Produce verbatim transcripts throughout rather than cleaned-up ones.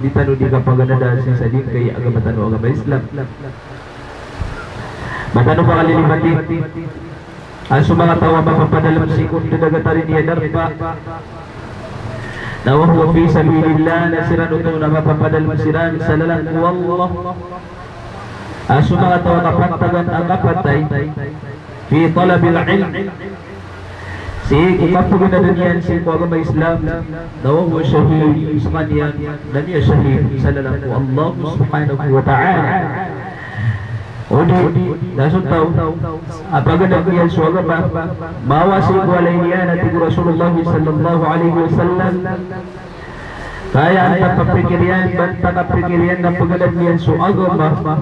di tano di kapaganada sii sa giyangkai a agama tano a agama Islam. Ba tano pakalilibati a so manga taw a mapapadalm sii ko ndadagat a riya darpa na wa huwa fi sabilillah, na siran oto na mapapadalm siran sa lalan ko Allah. A so manga taw a kapantagan a kapatay fi talabil ilm, sii ko kapaganadn iyan sii ko agama Islam, na wa huwa shahid, skaniyan na miyashahid sa lalan ko Allah subhanahu wa ta'ala. Odi na so taw a paganadn iyan so agama, mawa sii ko walay niyan a tig o Rasulullah sallallahu alaihi wasallam, ka aya antaa a pikir iyan, ba antaa a pikir iyan na paganadn iyan so agama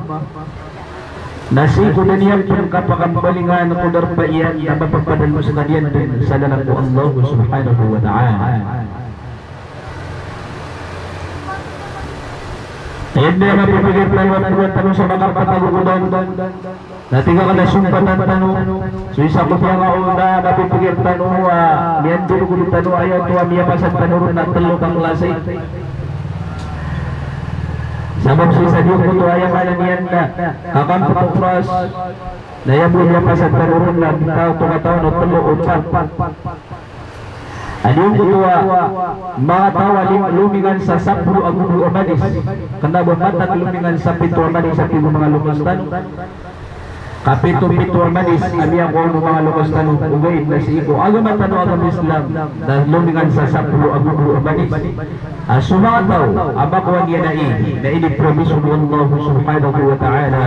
na sii ko da niyan pn kapakambalingan ko darpa iyan na mapapadalm skaniyan dn sa lalan ko Allah subhanahu wa ta'ala. Aya dn a mapipikir tano a pd tano sa makapatagogodan. Na tig akn a sompatan tano so isa ko piyangawda a mapipikir tano a miyandolog tano, aya oto a miyapasad tano ron na tlo ka klasi. Sabap sii sa giyangkoto a aya maana niyan na kakampit o oras, na aya bo a miyapasad tano ron na di tano katawan o tlo, opat. A giyangkoto a manga taw a li-, lomingan sa sapolo ago dowa a manis. Kna ba mataan a lomingan sa pito a manis a tig o manga loks tano. Ka pito, pito a manis a miyakowa o manga loks tano. Ogaid na sii ko agama tano a agama Islam na lomingan sa sapolo ago dowa a manis a so manga taw a makowa niyan ai, na inipromise o Allah subhanahu wa ta'ala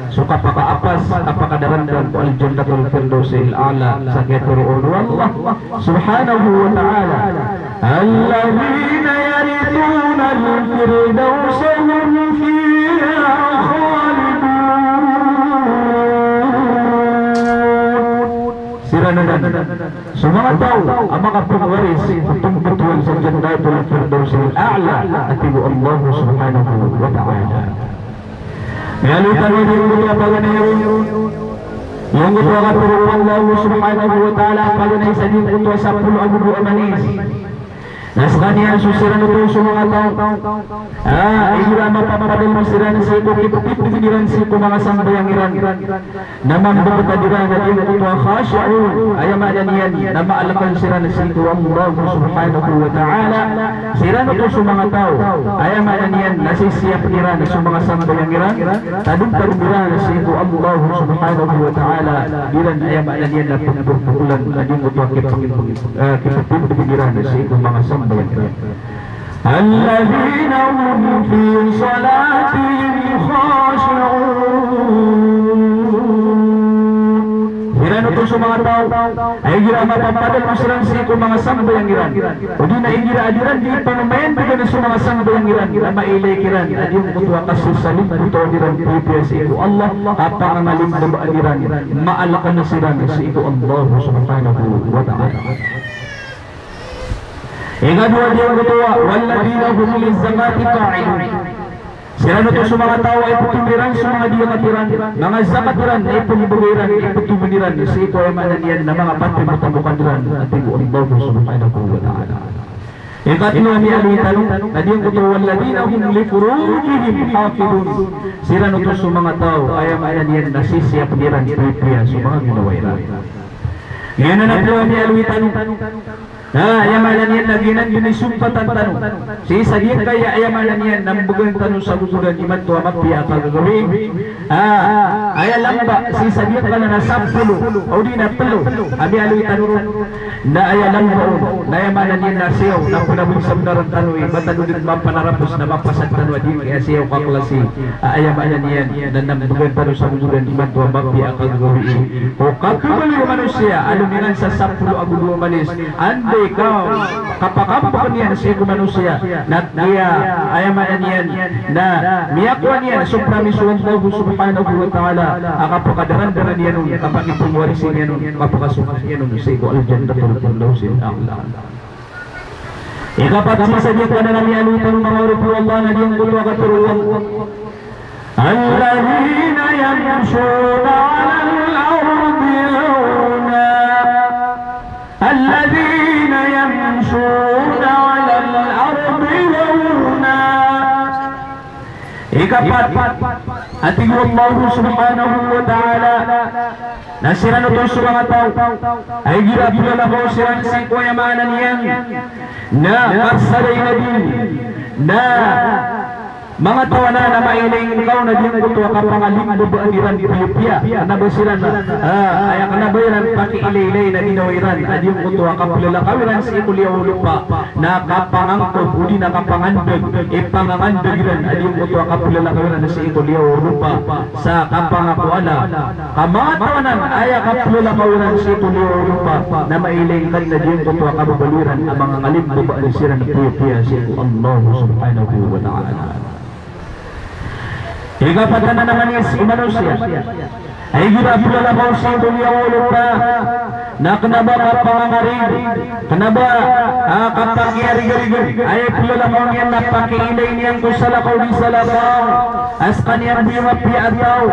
so kapakaapas, kapakadarandam ko Al-Jannatul Firdausil A'la sa kiyatoroon o Allah subhanahu wa ta'ala. Alladhina yarithunal firdausa hum fiha khalidun. Siran anan so manga taw a makapagwaris ko pmbtowan sa Jannatul Firdausil A'la a tig o Allah subhanahu wa ta'ala. Miyaaloy tano a giyangkoto a paganay ron, giyangkoto a katharo o Allah subhanahu wa ta'ala a paganay sa giyangkoto a sapolo ago dowa a manis. Na skaniyan so siran oto so manga taw a igira mapapadalm siran sii ko kiptiptipn iran sii ko manga sambayang iran, na mambktad iran a giyangkoto a khashi'un, aya maana niyan na maalkal siran sii ko Allah subhanahu wa ta'ala. Siran oto so manga taw a aya maana niyan na sisiyap iran so manga sambayang iran, tadm-tadm iran sii ko Allah subhanahu wa ta'ala, di iran aya maana niyan na pmbokbokolan a giyangkoto a kiptiptipn iran sii ko manga sambayang iran. Alladhina hum fi salatihim khashi'un. Siran oto so manga taw a igira a mapapadalm siran sii ko manga sambayang iran, odi na igira a di ran di pamamayandgan so manga sambayang iran, na mailay kiran a giyangkoto a kasasalimbotawan iran piyapiya sii ko Allah, a pangangalimbabaan iran, maalkan siran sii ko Allah subhanahu wa ta'ala. Ikadowa, giyangkoto a, walladhina hum lizzakati fa'ilun. Siran oto so manga taw a iptoman iran so manga diyakat iran, manga zakat iran, na ipmbgay iran, iptoman iran sii ko, aya maana niyan na manga patimbotambokan iran, a tig o Allah subhanahu wa ta'ala. Ikatlo a miyaaloy tano, na giyangkoto, walladhina hum lifurujihim hafidhun. Siran oto so manga taw a, aya maana niyan na sisiyapn iran piyapiya so manga ginawa iran. Giyanan a tlo a miyaaloy tano. Na aya maana niyan na giyanan dn i sompatan tano sii sa giyangkaya, aya maana niyan na mbgan tano sa gogodan imanto a mapiya a kagagawii. A, aya lamba sii sa giyangkanan a sapolo, odi na tlo a miyaaloy tano ron. Na aya lamba on, na aya maana niyan na siyaw, na pnabogsabnaran tano i, ba tano dn mapanarapos na mapasad tano a giyangkaya siyaw ka klasi a, aya maana niyan na mbgan tano sa gogodan imanto a mapiya a kagagawii. O kapmbaloy o manosiya a lomiyan sa sapolo ago dowa manis, anda i ka, kapakambk iyan sii ko manosiya, na kiya, aya maana niyan na miyakowa niyan so promise o Allah subhanahu wa ta'ala a kapakadarandaran iyan on, kapakipngwarisi niyan on, kapakasoman iyan on sii ko Al-Jannatul Firdausil A'la. Ikapat, sii sa giyangkanan a miyaaloy tano, manga oripn o Allah, na giyangkoto a katharo o Allah: Alladhina yamshuna 'alal ardi hawna. Alladhina yamshuna 'alal ardi hawna. Ikapat, a tig o Allah subhanahu wa ta'ala, na siran oto so manga taw a igira a plalakaw siran sii ko, aya maana niyan na karsada i Nabi, na manga taw anan, na mailay ngka on a giyangkoto a kapangalimbabaan iran piyapiya, kna ba siran, a, aya kna ba iran pakiilaylay na ginawa iran a giyangkoto a kaplalakaw iran sii ko liyawaw o lopa, na kapangangkob odi na kapangandg, ipangangandg iran a giyangkoto a kaplalakaw iran sii ko liyawaw o lopa sa kapangakoala. Ka manga taw anan, aya kaplalakaw iran sii ko liyawaw o lopa, na mailay ngka na giyangkoto a kababaloy iran a mangangalimbabaan siran piyapiya sii ko Allah subhanahu wa ta'ala. Ikapat anan a manis o manosiya a igira a plalakaw sii ko liyawaw o lopa, na kna ba kapangangarig, kna ba, a, kapakiarigarign, aya plalakaw niyan na pakiilay niyan ko salakaw di salakaw a skaniyan bo i mapiya a taw,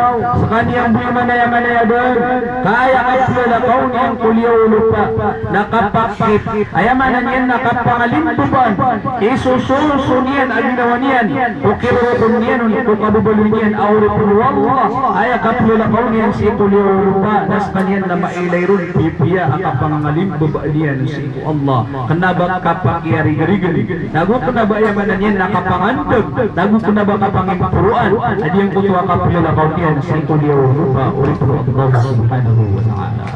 skaniyan bo i manaya-manaya dn, ka aya kaplalakaw niyan ko liyawaw o lopa na kapakip, aya maana niyan na kapangalimbabaan, isososo niyan a ginawa niyan, o kirorokon iyan on ko kababaloy niyan a oripn o Allah, aya kaplalakaw niyan sii ko liyawaw o lopa na skaniyan na mailay ron piyapiya a kapangangalimbabaan iyan sii ko Allah. Kna ba kapakiarigarign, nago kna ba, aya maana niyan na kapangandg, nago kna ba kapangimporoan a giyangkoto a kaplalakaw niyan sii ko liyawaw o lopa, oripn o Allah subhanahu wa ta'ala.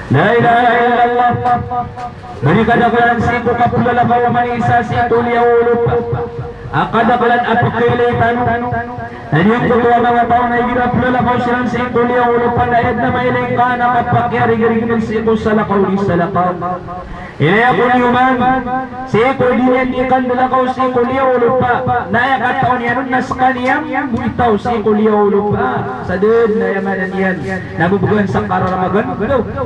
La ilaha illallah. Bali kadaklan sii ko kaplalakaw a manosiya sii ko liyawaw o lopa a kadaklan a pkhailay tano. Na giyangkoto a manga taw na igira a plalakaw siran sii ko liyawaw o lopa na aya dn a mailay ngka na kapakiarigarign sii ko salakaw di salakaw. Ilay ako niyo man sii ko di niyan di kandalakaw sii ko liyawaw o lopa, na aya katao niyan on na skaniyan bo i taw sii ko liyawaw o lopa. Sa dn na aya maana niyan na bobgan sa kararamagan,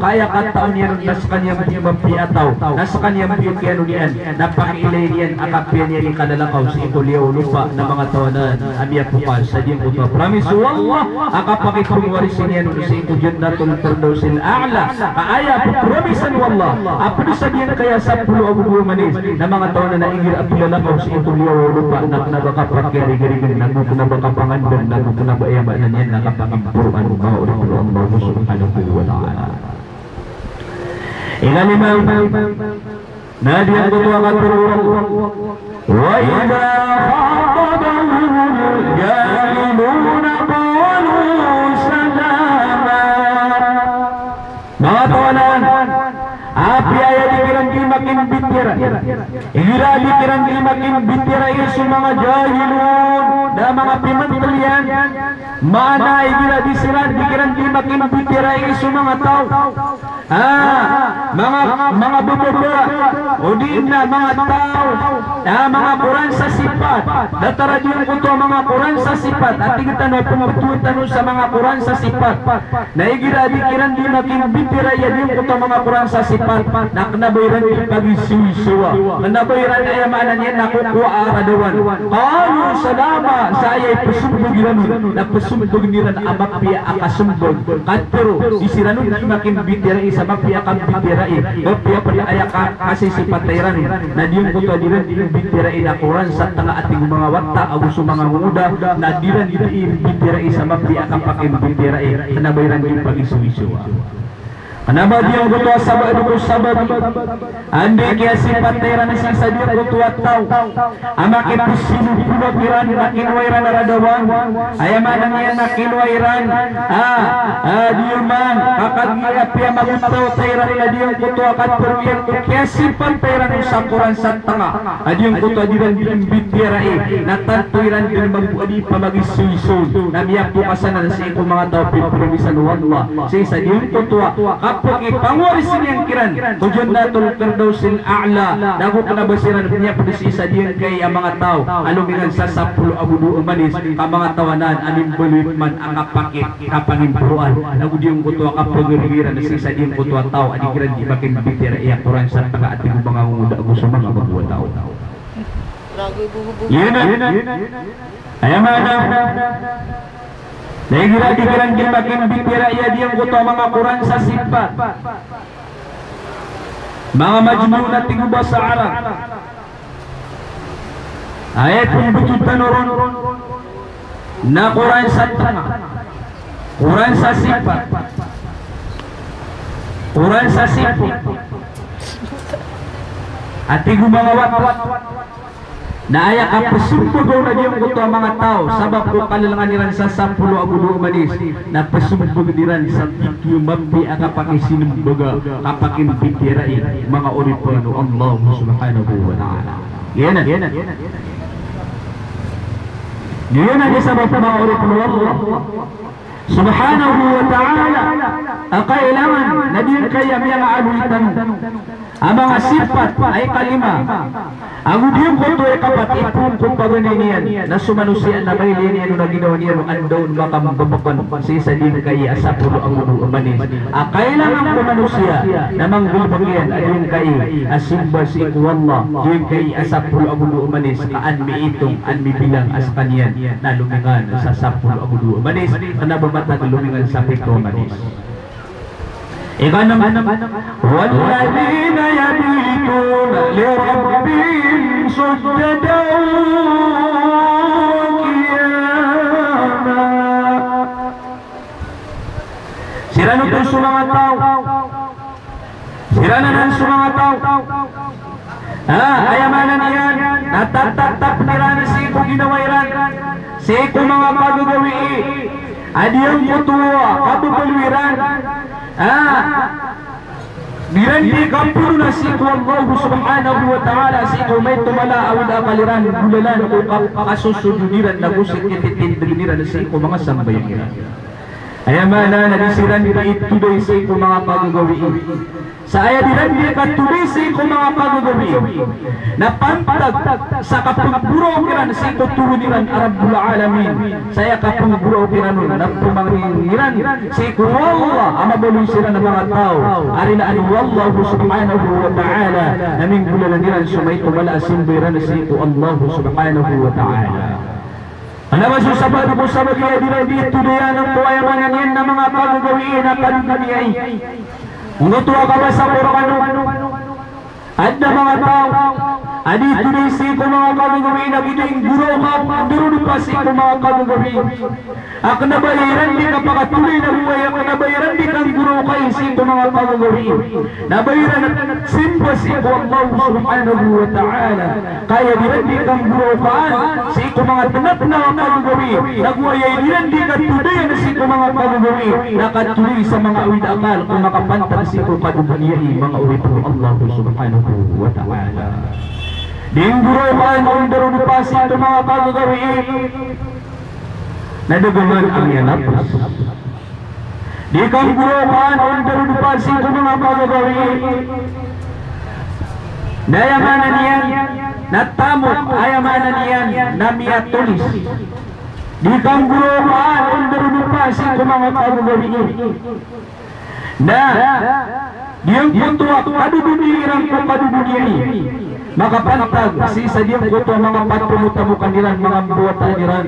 ka aya katao niyan on na skaniyan bo i mapiya a taw, na skaniyan bo i kiyanon iyan, na pakiilay niyan a kapiya niyan i kandalakaw sii ko liyawaw o lopa, na manga taw anan a miyapokas sa giyangkoto a promise o Allah a kapakipngwarisi niyan on sii ko Jannatul Firdausil A'la. Ka aya ppromisan o Allah a pd sa giyangkaya sapolo ago dowa manis, na manga taw anan a igira a plalakaw sii ko liyawaw o lopa na kna ba kapakiarigarign, nago kna ba kapangandg, nago kna ba, aya maana niyan na kapangimporoan, manga oripn o Allah subhanahu wa ta'ala. Ikalima, na giyangkoto a katharo o Allah: Wa idha khatabahumul jahiluna qalu salama. Manga taw anan a apiya aya di kiran di makimbitiyarai. Igira di kiran di makimbitiyarai so manga jahilun, na manga pimanteliyan. Maana igira di siran di kiran di makimbitiyarai so manga taw. Ah, manga, manga bababa, odi na manga taw, ah, manga Qur'an sa sipat. Datar a giyangkoto a manga Qur'an sa sipat. Ati kita na pembethowan tano sa manga Qur'an sa sipat. Na igira di kiran di makimbitiyarai a giyangkoto a manga Qur'an sa sipat, na kena ba iran di pagisoisowa. Kena ba iran, aya maana niyan na kokowa a radawan. Qalu salama, sa aya i pesembag iran on, na pesembag iran a mapiya a kasembag. Katharo, di siran on di makimbitiyarai sa mapiya a kambitiyarai. Mapiya ped aya ka, kasisipat iran on. Na giyangkoto a di iran di mbitiyarai na Qur'an sa tenga a tig o manga wata ago so manga ngoda, na di iran di mbitiyarai sa mapiya a kapakimbitiyarai. Kena ba iran di pagisoisowa. Kena ba giyangkoto a sabab ko sabab. Anda i kiyasipat iran sii sa giyangkoto a taw a makipesino polo kiran, na kinowa iran a radawan. Aya maana niyan na kinowa iran, ah, ah, di oman, ka kagiya piya magotaw ta iran a giyangkoto a katharo iyan ko kiyasipat iran sa Qur'an sa tenga a giyangkoto a di iran di mbitiyarai, na tanto iran di mambo a di pamagisoiso, na miyapokas anan sii ko manga taw a pipromisan o Allah sii sa giyangkoto a kapakipangowaris iyan kiran ko Jannatul Firdausil A'la. Na go kena ba siran miyaped sii sa giyangkai a manga taw a lomingan sa sapolo ago dowa manis, ka manga taw anan a mimbaloy man a kapaki kapangimporoan. Na go giyangkoto a kapagarigiran sii sa giyangkoto a taw a di kiran di makimbitiyarai a Qur'an sa tenga a tig o manga ngoda ago so manga bababa a taw. Iyan a, aya maana na igira di kiran di makimbitiyarai a giyangkoto a manga Qur'an sa sipat. Manga majnun a tig o basa Arab. Aya pembethowan tano ron na Qur'an sa tenga, Qur'an sa sipat, Qur'an sa sipat. A tig o manga wata na aya kapesembag on a giyangkoto a manga taw, sabap ko kalelengan iran sa sapolo ago dowa manis, na pesembag iran sa tito a mapiya a kapakisinembaga, kapakimbitiyarai, manga oripen o Allah subhanahu wa ta'ala. Iyan a. Iyan a di sabap, manga oripen o Allah subhanahu wa ta'ala, a kailangan na giyangkaya miyangaaloy tano a manga sipat a ikalima ago giyangkoto a ikapat, ipoon ko paganay niyan na so manosiya na mailay niyan on a ginawa niyan o anda on makambebekan sii sa giyangkai a sapolo ago dowa manis. A kailangan ko manosiya na manggalebek iyan a giyangkai a simba sii ko Allah, giyangkai a sapolo ago dowa manis, ka an miitong, an mibilang a sekaniyan na lomingan sa sapolo ago dowa manis, kena ba matag lomingan sa pito a manis. Ikanem, walladhina yabituna lirabbihim sujjadan wa qiyama. Siran oto so manga taw. Siran anan so manga taw. Ah, aya maana niyan na tatatap iran sii ko ginawa iran, sii ko manga pagagawii a giyangkoto a kababaloy iran. Ah, di iran di kaporo na sii ko Allah subhanahu wa ta'ala, sii ko maito mala a awid a akal iran, golalan ko kap-, kasosodod iran, na go sii ko titindegen iran sii ko manga sambayang iran. Aya maana na di siran di itodai sii ko manga pagagawii. Sa aya di iran di katodai sii ko manga pagagawii na pantag sa kapenggoraok iran sii ko toron iran a Rabbul Alamin. Sa aya kapenggoraok iran on na pemangni iran sii ko Allah a mabaloy siran a manga taw a rinaan o Allah subhanahu wa ta'ala, na minggolalan iran so maito mala a simba iran sii ko Allah subhanahu wa ta'ala. Kena ba so sabap ko sabap iyan di iran di todai anan ko, aya maana niyan na manga pagagawii na kadodoniyai. Oto a kabasa ko rkano, adn a manga taw a a di tolay sii ko manga kagagawii, na giya inggoraok ka, ndarodopa sii ko manga kagagawii. A kna ba iran di kapakatolay, na go aya kna ba iran di kanggoraakai sii ko manga kagagawii, na ba iran simba sii ko Allah subhanahu wa ta'ala. Ka aya di iran di kanggoraakan sii ko manga tnatnaw a kagagawii, na go aya di iran di katodayan sii ko manga kagagawii, na katolay sa manga awid a akal ko makapantag sii ko kadodoniyai, manga oripn o Allah subhanahu wa ta'ala. Di nggoraokan o ndarodopa sii ko manga kagagawii, na da gman a miyalapos. Di kanggoraakan o ndarodopa sii ko manga kagagawii, na aya maana niyan na tamok, aya maana niyan na miyatolis. Di kanggoraakan o ndarodopa sii ko manga kagagawii, na giyangkoto a kadodoniyai iran ko kadodoniyai, makapantag sii sa giyangkoto a manga patomotamokan iran, manga mbawataan iran.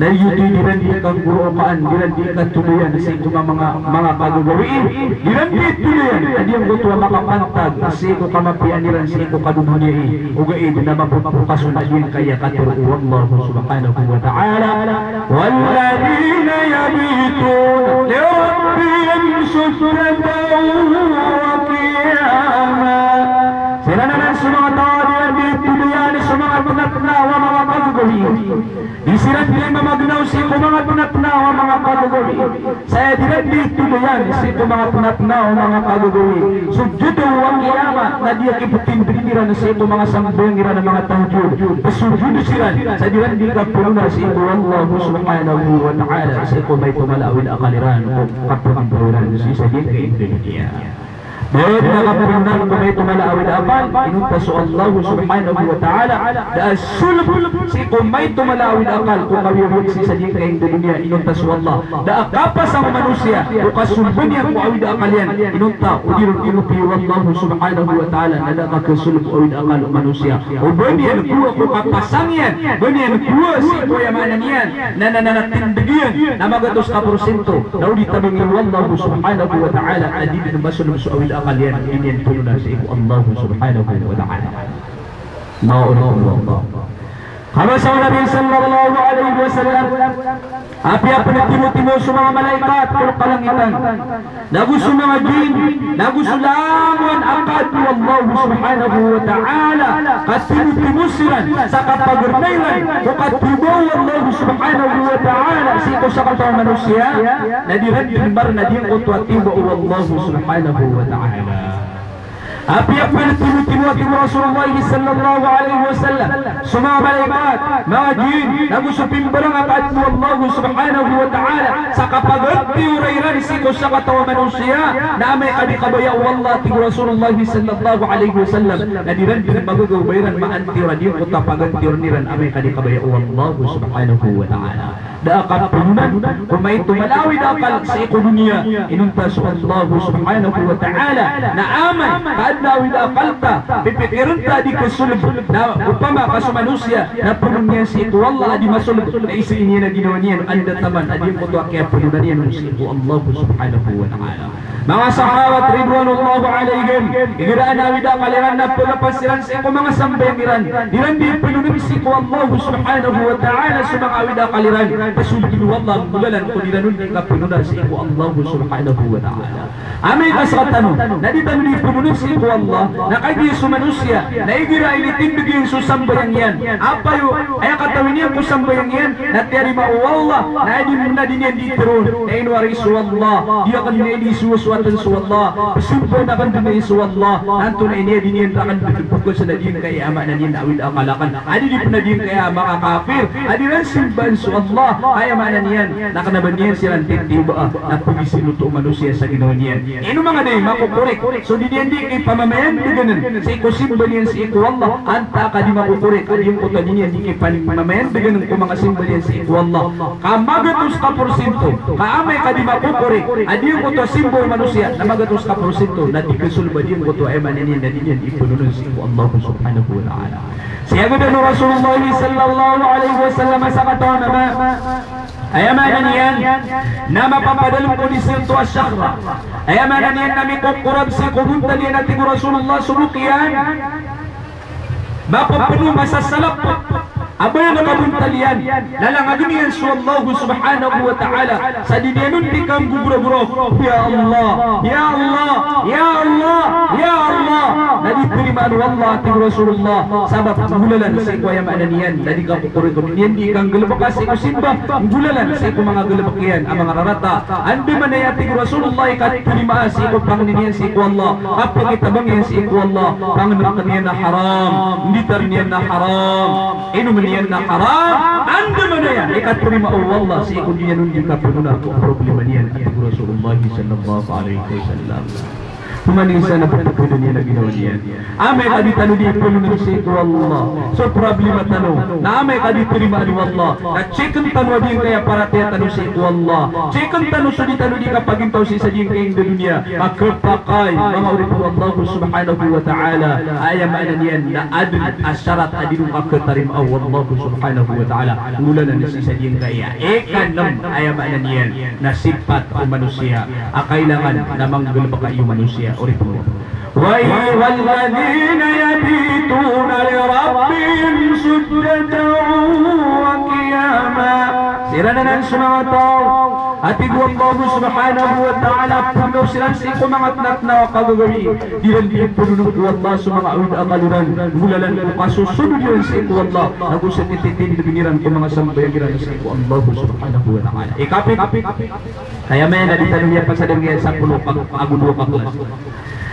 Na giyoto i di iran di kanggoraakan, di iran di katodayan sii ko manga, manga kagagawii, di iran di todayan a giyangkoto a makapantag sii ko kamapiyaan iran sii ko kadodoniyai. Ogaid na maphokason a giyangkaya katharo o Allah subhanahu wa ta'ala: "Walladhina yabituna li rabbihim sujjadan wa qiyama." Siran anan so manga taw a di iran di todayan so manga tnatnaw a manga kagagawii. Di siran di mamagnaw sii ko manga tnatnaw a manga kagagawii. Sa aya di iran di todayan sii ko manga tnatnaw a manga kagagawii, sujud wa qiyama, na di a kiptindg iran sii ko manga sambayang iran a manga tahajjud. Sujud siran sa di iran di kapnona sii ko Allah subhanahu wa ta'ala, sii ko maito mala a awid a akal iran, ko kapnona iran sii sa giyangkai a doniya. Bad na kapnonaan ko maito mala a awid a akal, inonta so Allah subhanahu wa ta'ala, da a solb sii ko maito mala a awid a akal ko kawiyawiyag sii sa giyangkai a doniya, inonta so Allah. Da a kapasang o manosiya ko kasolban iyan ko awid a akal iyan, inonta o di ron inopi o Allah subhanahu wa ta'ala na da a kasolb o awid a akal o manosiya. O ba niyan kowa ko kapasang iyan, ba niyan kowa sii ko aya maana niyan na, na, na, na tindg iyan na magatos ka porsinto, na o di tabangin o Allah subhanahu wa ta'ala a di dn masolb so awid a akal iyan, di niyan pnona sii ko Allah subhanahu wa ta'ala. Manga oripn o Allah. Khabasa o Nabi sallallahu alaihi wasallam, apiya pn timotimo so manga malaikat ko kalangitan, na go so manga jinn, na go so langon a kaadn o Allah subhanahu wa ta'ala, ka timotimo siran sa kapagrna iran ko katiyoba o Allah subhanahu wa ta'ala sii ko sakataw a manosiya, na di iran dn marna giyangkoto a tiyoba o Allah subhanahu wa ta'ala. Apiya pn timotimo, a tig o Rasulullah sallallahu alaihi wasallam, so manga malaikat, manga jinn, na go so pimbarang a kaadn o Allah subhanahu wa ta'ala sa kapagantiyoran iran sii ko sakataw a manosiya, na amay ka di kabaya o Allah, a tig o Rasulullah sallallahu alaihi wasallam, na di iran dn magagaw ba iran maantiyoran giyangkoto a pagantiyoran iran amay ka di kabaya o Allah subhanahu wa ta'ala. Da a kapnonaan ko maito mala a awid a akal sii ko doniya, inonta so Allah subhanahu wa ta'ala, na amay ka adn a awid a akal ta, pipikirn ta a di kasolb, na opama ka so manosiya na pnoon iyan sii ko Allah a di masolb, na isii niyan a ginawa niyan, anda taman a giyangkoto a kiyapnoona niyan on sii ko Allah subhanahu wa ta'ala. Manga sahabat ridwanullahi alaihim, igira a awid a akal iran na pagapasang iran sii ko manga sambayang iran, di iran di pnoon sii ko Allah subhanahu wa ta'ala so manga awid a akal iran, pasoldn o Allah, golalan ko di iran on di kapnoona sii ko Allah subhanahu wa ta'ala. Amay ka sktano na di tano di pnoon sii ko Allah, na kagiya so manosiya na igira initindg iyan so sambayang iyan, apiya aya katawi niyan ko sambayang iyan na tiyarima o Allah, na aya di, na di niyan di tharoon na ino ari so Allah, di akn niyan di sowasowaten so Allah, pzambayang akn dn so Allah, na antonaa i niyan di niyan rakn dn bokasan a giyangkaya a maana niyan a awid a akal akn. A di di pn a giyangkaya a manga kafir a di iran simbaan so Allah, aya maana niyan na kna ba niyan siran titiyobaa, na pagizaan oto o manosiya sa ginawa niyan. Ino manga di makokorek so di niyan di kipamamayandgan sii ko simba niyan sii ko Allah, antaa ka di makokorek a giyangkoto a di niyan di kipamamayandgan ko manga simba niyan sii ko Allah, ka magatos ka porsinto, ka amay ka di makokorek a giyangkoto a simba o manosiya na magatos ka porsinto na di kasolb a giyangkoto a aya maana niyan na di niyan di pnoon sii ko Allah subhanahu wa ta'ala. Siyagadan o Rasulullah sallallahu alaihi wasallam a sakataw a mama, aya maana niyan na mapapadalm ko dii sii oto a shakhra. Aya maana niyan na mikokorab sii ko bontal iyan, a tig o Rasulullah, so bok iyan Mapapeno, masasalap a ba iyan kabontal iyan. Lalangagn iyan so Allah subhanahu wa ta'ala sa di niyan on di kanggogoragoraok. Ya Allah, ya Allah, ya Allah, ya Allah. Na di tarimaan o Allah, tig o Rasulullah, sabap nggolalan sii ko, aya maana niyan na di kakokorikon iyan, di kanggalbka sii ko simba, nggolalan sii ko manga galbk iyan a manga rarata. Andamanaya, tig o Rasulullah, i katarimaa sii ko pangni niyan sii ko Allah, a pakitabang iyan sii ko Allah, pangnrkn iyan a haram, nditar iyan a haram, inomn iyan a haram, andamanaya i katarimaa o Allah sii ko di niyan on di kapagona ko problema niyan, tig o Rasulullah sallallahu alaihi wasallam. Oman i isa na ptpdn iyan a ginawa niyan. Amay ka di tano di ipolonn sii ko Allah so problema tano, na amay ka di tarimaan o Allah, na checkn tano a giyangkaya paratiyaya tano sii ko Allah. Checkn tano so di tano di kapagintaw sii sa giyangkaya ingd a doniya. Ka khapakay, manga oripn o Allah subhanahu wa ta'ala, aya maana niyan na adn a sarat a di ron kakhatarimaa o Allah subhanahu wa ta'ala. Nggolalan sii sa giyangkaya ikanm, aya maana niyan na sipat o manosiya a kailangan na manggalbka iyo manosiya, oripn o Allah. Wa ayyuhalladhina yabituna lirabbihim sujjadan wa qiyama. Siran anan so manga taw a, tig o Allah subhanahu wa ta'ala, a pngaw siran sii ko manga tnatnaw a kagagawii, di ran di pnononk o Allah so manga awid a akal iran, nggolalan ko kasosodod iran sii ko Allah, ago sa tititindg iran ko manga sambayang iran sii ko Allah subhanahu wa ta'ala. Ikapit, aya maana na di tano miyapasadn iyan sa sapolo ago dowa ka klas.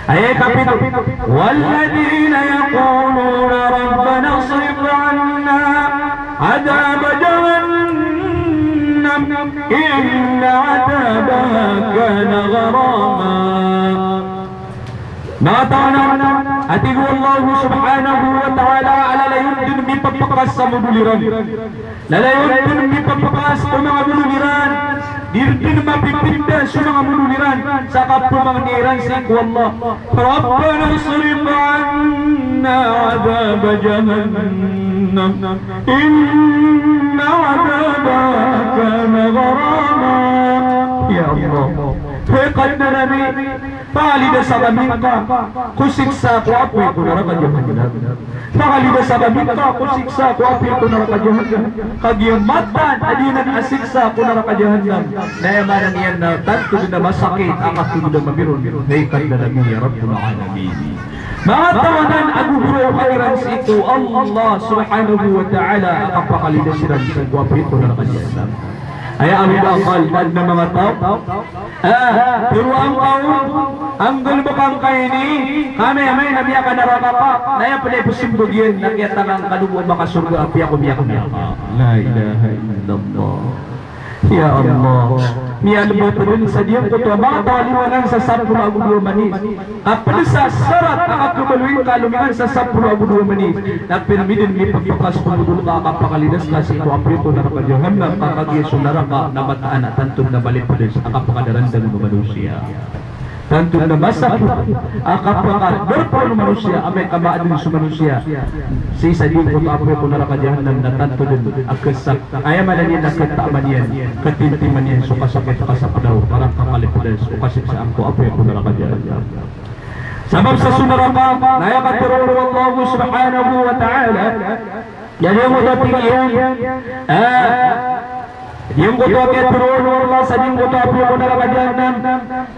Aya ikapito, walladhina yaquluna rabbana isrif anna adhaba jahannam inna adhabaha kana gharama. Manga taw anan, a tig o Allah subhanahu wa ta'ala, a lalayon dn mipapkas sa modol iran. Lalayon dn mipapkas ko manga modol iran. Di rdn mapipinda so manga modol iran sa kapamangni iran sii ko Allah. Rabbana isrif anna adhaba jahannam inna adhabaha kana gharama. Ya Allah, hay Kadnan ami, pakalidas kami ngka ko siksa ko apoy ko naraka jahannam. Pakalidas kami ngka ko siksa ko apoy ko naraka jahannam. Kagiya mataan a giyanan a siksa ko naraka jahannam na aya maana niyan na tanto dn a masakit a katolod a mamiron, hay Kadnan ami ya Rabbal Alamin. Manga taw anan a gogoraoka iran sii ko Allah subhanahu wa ta'ala a kapakalidas iran sii ko apoy ko naraka jahannam. Aya awid a akal na manga taw. Ah, tharoa ngka on, anggalbka ngka ini, ka amay na miyakanaraka ka, na aya pd a ipzmbag iyan na kiyatanga ngka dn o makasorga apiya ko miyakanaraka. La ilaha illallah. Ya Allah. Miyalbat dn sa giyangkoto a manga taw a liwangan sa sapolo ago dowa manis. Ka pd sa sarat a kakhabaloy ngka a lomingan sa sapolo ago dowa manis na pirmi dn mipapkas ko modol ka a kapakalidas ka sii ko apoy ko naraka jahannam, ka kagiya so naraka na mataan a tanto dn a balipds a kapakadarandang o manosiya. Tanto dn a masakit a kapakadarpa o manosiya, amay ka maadn so manosiya sii sa giyangkoto a apoy ko naraka jahannam na tanto dn a khasak, aya maana niyan na khataaman iyan, khatimtiman iyan so kasakit, kasapdaw, para kakalipds o kasiksaan ko apoy ko naraka jahannam. Sabap sa so naraka na aya katharo o Allah subhanahu wa ta'ala, na giyangkoto a tig iyan, ah, giyangkoto a kiyatharo o Allah sa giyangkoto a apoy ko naraka jahannam,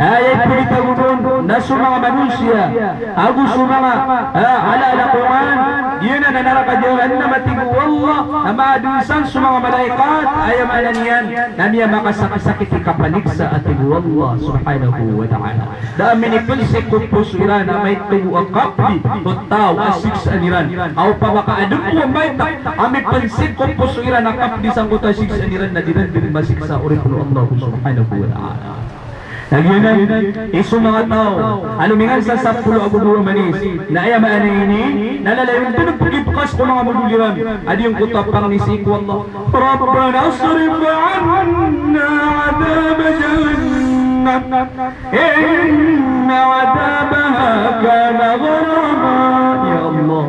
ah, aya ipagitago on na so manga manosiya ago so manga, ah, ala a lakongan, giyanan a naraka jahannam, a tig o Allah, na maadn san so manga malaikat, aya maana niyan na miyamakasakit i kapaniksa, a tig o Allah subhanahu wa ta'ala. Da a minipansik ko poso iran a maito a kapdi ko taw a siksaan iran. A opama ka adn bo a maito a mipansik ko poso iran a kapdi sangkoto a siksaan iran na di ran dn masiksa, oripn o Allah subhanahu wa ta'ala. Na giyanan i so manga taw a lomingan sa sapolo ago dowa manis na aya maana ini na lalayon dn pgipkas ko manga modol iran a giyangkoto a pangni sii ko Allah. Rabbana isrif anna adhaba jahannam. Inna adhabaha kana gharama. Ya Allah,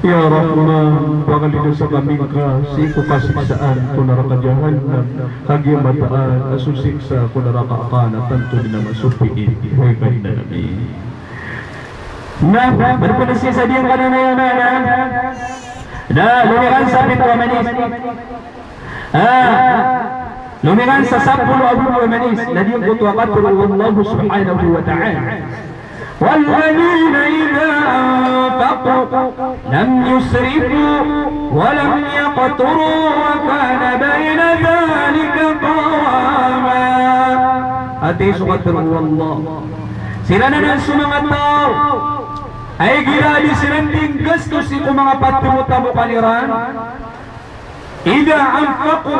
ya Rahman, pakalidas kami ngka sii ko kasiksaan ko naraka jahannam, kagiya mataan a so siksa ko naraka ka na tanto dn a masopiit, hay Kadnan ami. Na, berpenesi sa diyangkanan a aya maana na lomikan sa pito a manis. Ah, lomikan sa sapolo ago dowa a manis. Na diyangkoto a katharo o Allah subhanahu wa ta'ala: "Walladhina idha anfaqu lam yusrifu wa lam yaqturu wa kana bayna dhalika qawama." Ati so katharo o Allah. Siran anan so manga taw a igira di siran di nggasto sii ko manga pathimotamokan iran. Idha anfaqu,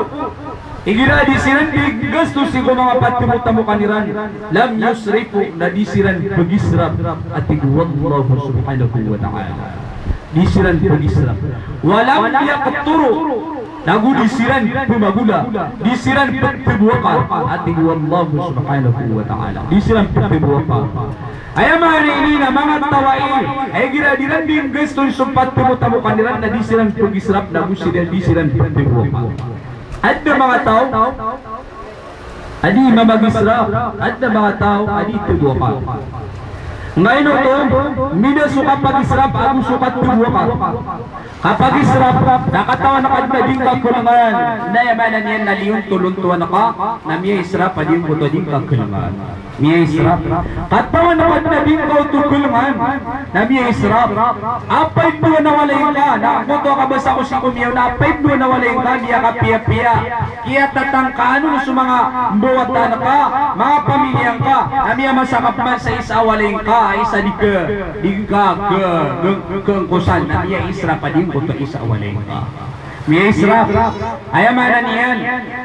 igira di siran di nggasto sii ko manga pathimotamokan iran, lam yusrifu, na di siran pagisrap, a tig o Allah subhanahu wa ta'ala. Di siran pagisrap. Wa lam yaqturu, nago di siran pemagola, di siran petebowakar, a tig o Allah subhanahu wa ta'ala. Di siran petebowakar. Aya maana ini na manga taw ai, a igira di ran di nggasto so pathimotamokan iran na di siran pagisrap, nago siran di siran petebowakar. Adn a manga taw a di mamagisrap, adn a manga taw a di tebowakar. Ngaino oto, mida so kapagisrap ago so katebowakar. Kapagisrap, na katawan ka dn a di ngka kelengan, na aya maana niyan na liyonto-lontowan ka, na miyaisrap a diyangkoto a di ngka kelengan. Miyaisrap. Katawan ka dn a di ngka oto kelengan, na miyaisrap. Apiya ipnowan a walay ngka, na angkoto a kabasa ko sii ko miyaona, apiya ipnowan a walay ngka, miyakapiyapiya. Kiyatatangkaan on so manga mbawatan ka, manga pamiliya ngka, na miyamasa ka pman sa isa a walay ngka, isa di ke, di ngka ke, ke, keengkosan, na miyaisrap a diyangkoto a isa a walay ngka. Miyaisrap. Aya maana niyan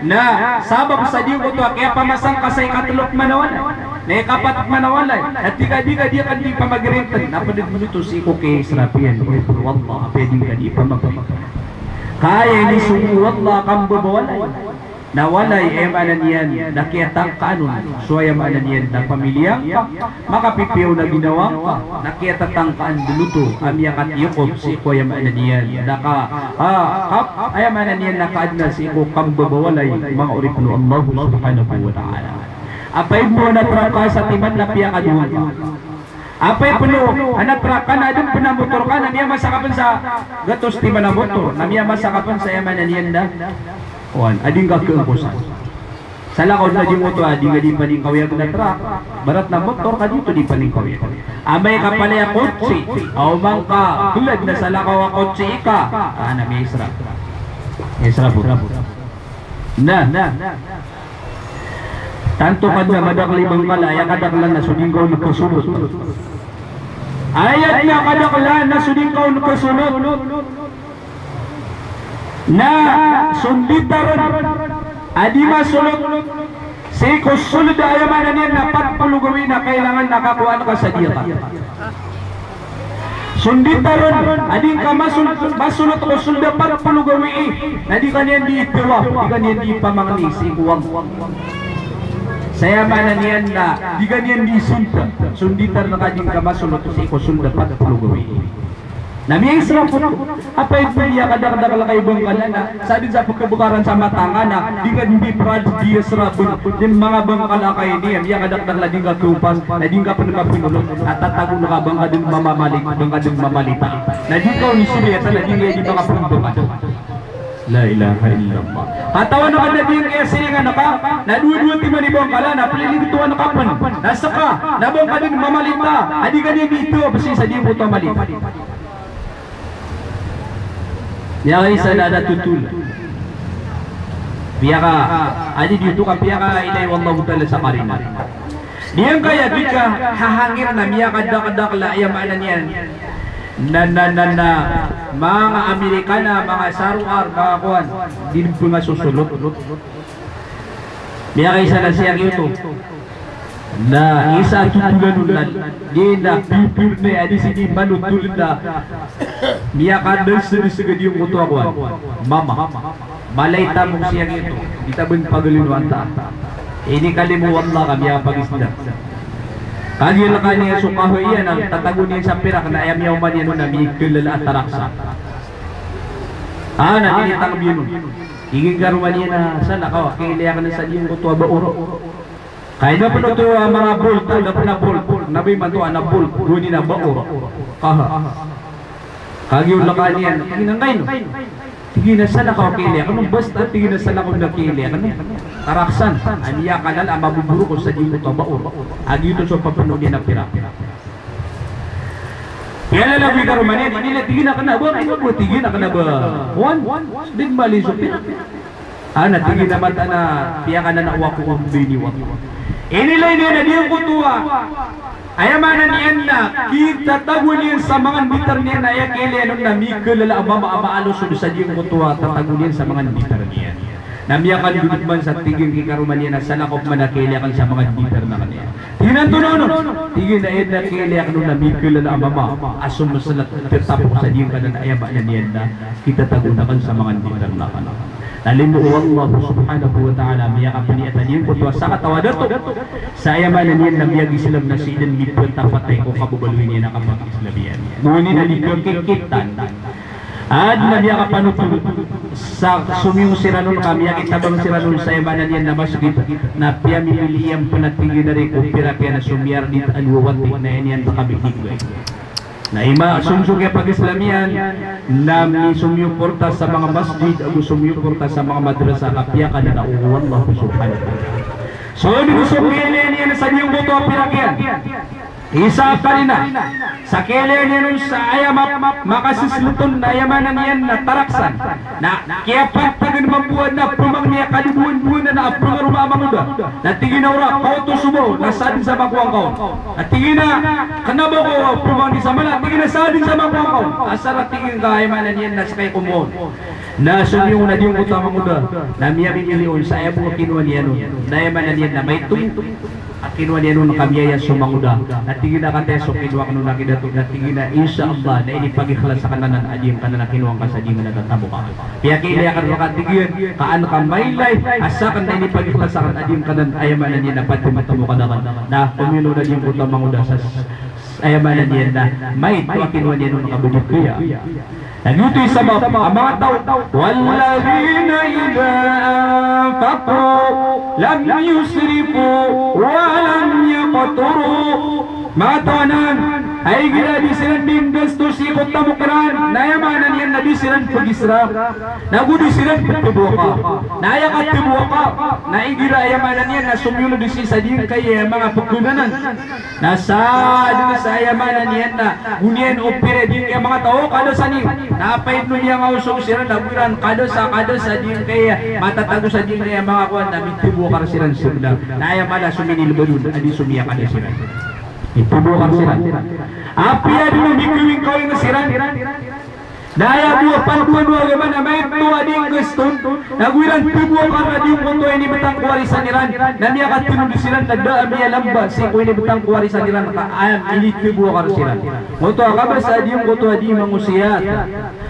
na sabap sa diyangkoto a kiyapamasa ngka sa ikatlo pman a walay, na ikapat pman a walay, na tig ka di ka di aken di pamagirinten, na pd oto sii ko kiyaisrap iyan, o wallah, apiya di ngka di pamagirinten. Ka aya inisogo o Allah a kambabawalay. Na walay, aya maana niyan na kiyatangkaan on so, aya maana niyan na pamiliya ngka, makapipiya on a ginawa ngka, na kiyatatangkaan dn oto a miyakatiyokop sii ko, aya maana niyan na ka, ah, kap-, aya maana niyan na kaadn a sii ko kambabawalay, manga oripn o Allah subhanahu wa ta'ala. Apiya ipnowan a trak ka sa timan na piyakadowa ngka. Apiya ipnowan a trak ka na adn pn a motor ka, na miyamasa ka pn sa gatos timan a motor, na miyamasa ka pn sa, aya maana niyan na, oway, a di ngka keengkosan. Salakaw na di ngka oto a di ngka di paningkawiyagen a trak, barat na motor ka di oto di paningkawiyagen. Amay ka palaya kotse, a oman ka gelad na salakaw a kotse ika, a na miyaisrap. Miyaisrap oto. Na. Tanto ka dn a madakl i bangkala, aya kadaklan na so di ngka on kesolot. Aya dn a kadaklan na so di ngka on kesolot. Na so ndita ron a di masolot sii ko sold a, aya maana niyan na pat polo gawii, na kailangan na kakowaan ka sa diyata. So ndita ron a di ngka masolot, masolot ko sold a pat polo gawii, na di ka niyan di itawaf, di ka niyan di ipamangni sii ko Allah. Sa aya maana niyan na di ka niyan di isinta so ndita ron a di ngka masolot sii ko sold a pat polo gawii. Na miyaisrap oto. Apiya ipnowan a kadakdakl ka i bangkala na, sa dn sa pkhabkaran sa mata ngka na di ngka di prad di israp dn manga bangkala ka ini, a miyakadakdakl a di ngka keompas, na di ngka pn mapinolot, na tatago ngka ba ngka dn mamalit, ba ngka dn mamalita. Na di ngka on isiriyatan, na di ngka di manga pmbangkala. La ilaha illallah. Katawan ka na di ngka siringan ka, na dowa-dowa timan i bangkala, na plilingtowan ka pn, na ska, na ba ngka dn mamalita, a di ka niyan di itawaf sii sa di ngka oto a malita. Miyakaisa na da totol. Piyaka, adi di oto ka piyakailay o Allahu Ta'ala sa karina. Giyangkaya di ka hahangir na miyakadakdakl a, aya maana niyan na, na, na, na, manga Amerikana, manga saroar, manga kowan, di dn pngasosolot. Miyakaisa na sii giyoto. Na isa a totolan on na, di na pipirnay a di sii di manotol na miyakadasdasg a giyangkoto a kowan. Mama. Malay tamok sii giyoto. Di ta bn pagalinoan ta. Inikalimo o Allah ka miyakapagisda. Kagiya lkan iyan so kahoy iyan na tatago niyan sa pirak na aya miyaoma niyan on na mikalala a taraksa. Ah, na di niyan tanggibi on. Tig iyan karoma niyan a salakaw a kailay akn sa giyangkoto a baoro. Kay da pn oto a manga bolt, da pn a bolt. Na ba imanto a na bolt, gowani na baor. Aha. Kagiya on lakaw niyan, tig iyan a ngkaino. Tig iyan a salakaw a kiyailay akn on, basta tig iyan a salakaw a kiyailay akn on. Taraksan, a miyakalala a maboborok sa giyangkoto a baor. A giyoto so papno niyan a pirak. Kiyalalagoy karoma niyan, inilay tig iyan a kna ba, ino ba tig iyan a kna ba. Wan, di mali so pirak. Ana, tig iyan a mataan a piyakana na wako o bini wako. Inilay niyan a giyangkoto a, aya maana niyan na kitatago niyan sa manga nditar niyan a aya kiyailay on na mikalala a mama a maalosold sa giyangkoto a tatago niyan sa manga nditar niyan. Na miyakandodog man sa tig iyan ki karoma niyan a salakaw pman a kiyailay akn sa manga nditar na kaniyan. Tig iyan a antonaa on? Tig iyan a aya kiyailay akn on na mikalala a mama a somslt, tetapok sa giyangkanan a aya maana niyan na kitatago akn sa manga nditar na kaniyan. Na limo o Allah subhanahu wa ta'ala a miyakapniyat a giyangkoto a sakataw a dato sa aya maana niyan na miyag-Islam na sii dn mipetapatay ko kababaloy niyan a kapag-Islam iyan. Gowani na di kakikitan. Adn a miyakapanotol sa somiyong siran on ka miyakitabang siran on sa aya maana niyan na masgit, na piyamimili iyan pn a tig iyan a ri ko pirak iyan a somiyar dit a lowa wati na aya niyan rka bibigay. Na ima somiyong kiyapag-Islam iyan na misomiyoporta sa manga masjid ago somiyoporta sa manga madrasa ka piyakana na o Allah subhanahu wa ta'ala. So di ko so kiyailay niyan sa giyangkoto a pirak iyan. Isa a karina sa kiyailay niyan on sa aya ma-, makasislt on na aya maana niyan na taraksan. Na kiyapantagn mambo a pmangni a kadodoan-doanan a pngaroma a mangoda. Na tig iyan a ora, kaoto so baw, na sadn sa makowa ngka on. Na tig iyan a kna ba ko pmangni sa mala, tig iyan a sadn sa makowa ngka on. Asar a tig iyan ka aya maana niyan na skay ko moon. Na somiyong na giyangkoto a mangoda, na miyamimili on sa aya bo a kinowa niyan on. Na aya maana niyan na maito a kinowa niyan on ka miyaya so mangoda. Na tig iyan a kataya so kinowa akn on a kidato, na tig iyan a insha Allah na inipagikhlas akn anan a giyangkanan a kinowa ngka sa giyangkanan a tatabo ka. Piyakiilay akn rka, tig iyan, ka an ka mailay a sakn na inipagikhlas akn a giyangkanan a aya maana niyan na pd ko matabo ka akn. Na komino na giyangkoto a mangoda sa aya maana niyan na maito a kinowa niyan on ka bdikaya. Na giyoto i sabap a manga taw, walladhina idha anfaqu lam yusrifu wa lam yaqturu. Manga taw anan a igira di siran dii nggasto sii ko tamok iran, na aya maana niyan na di siran pag-israf. Na go di siran ptbowakar. Na aya katbowakar na igira aya maana niyan na somiyold sii sa giyangkaya manga pkhanan anan. Na sadn sa aya maana niyan na go niyan opira dii kaya manga taw, o kadasa niyo. Na apiya ino miyangaosog siran na go iran kadasa, kadasa dii kaya matatago sa dii kaya manga kowan na mitbowakar siran sa gdam. Na aya mala so minilbad on a di so miyakada siran. Mitbowakar siran. Apiya di no mikawingkawing siran. Na aya bo a pandoan o agama na maito a dii nggasto, na go iran tbowakar a giyangkoto a inibtang ko warisan iran, na miyakatnood siran na da a miyalamba sii ko inibtang ko warisan iran ka aya initbowakar siran. Ngoto a kabasa a giyangkoto a dii mangosiyat.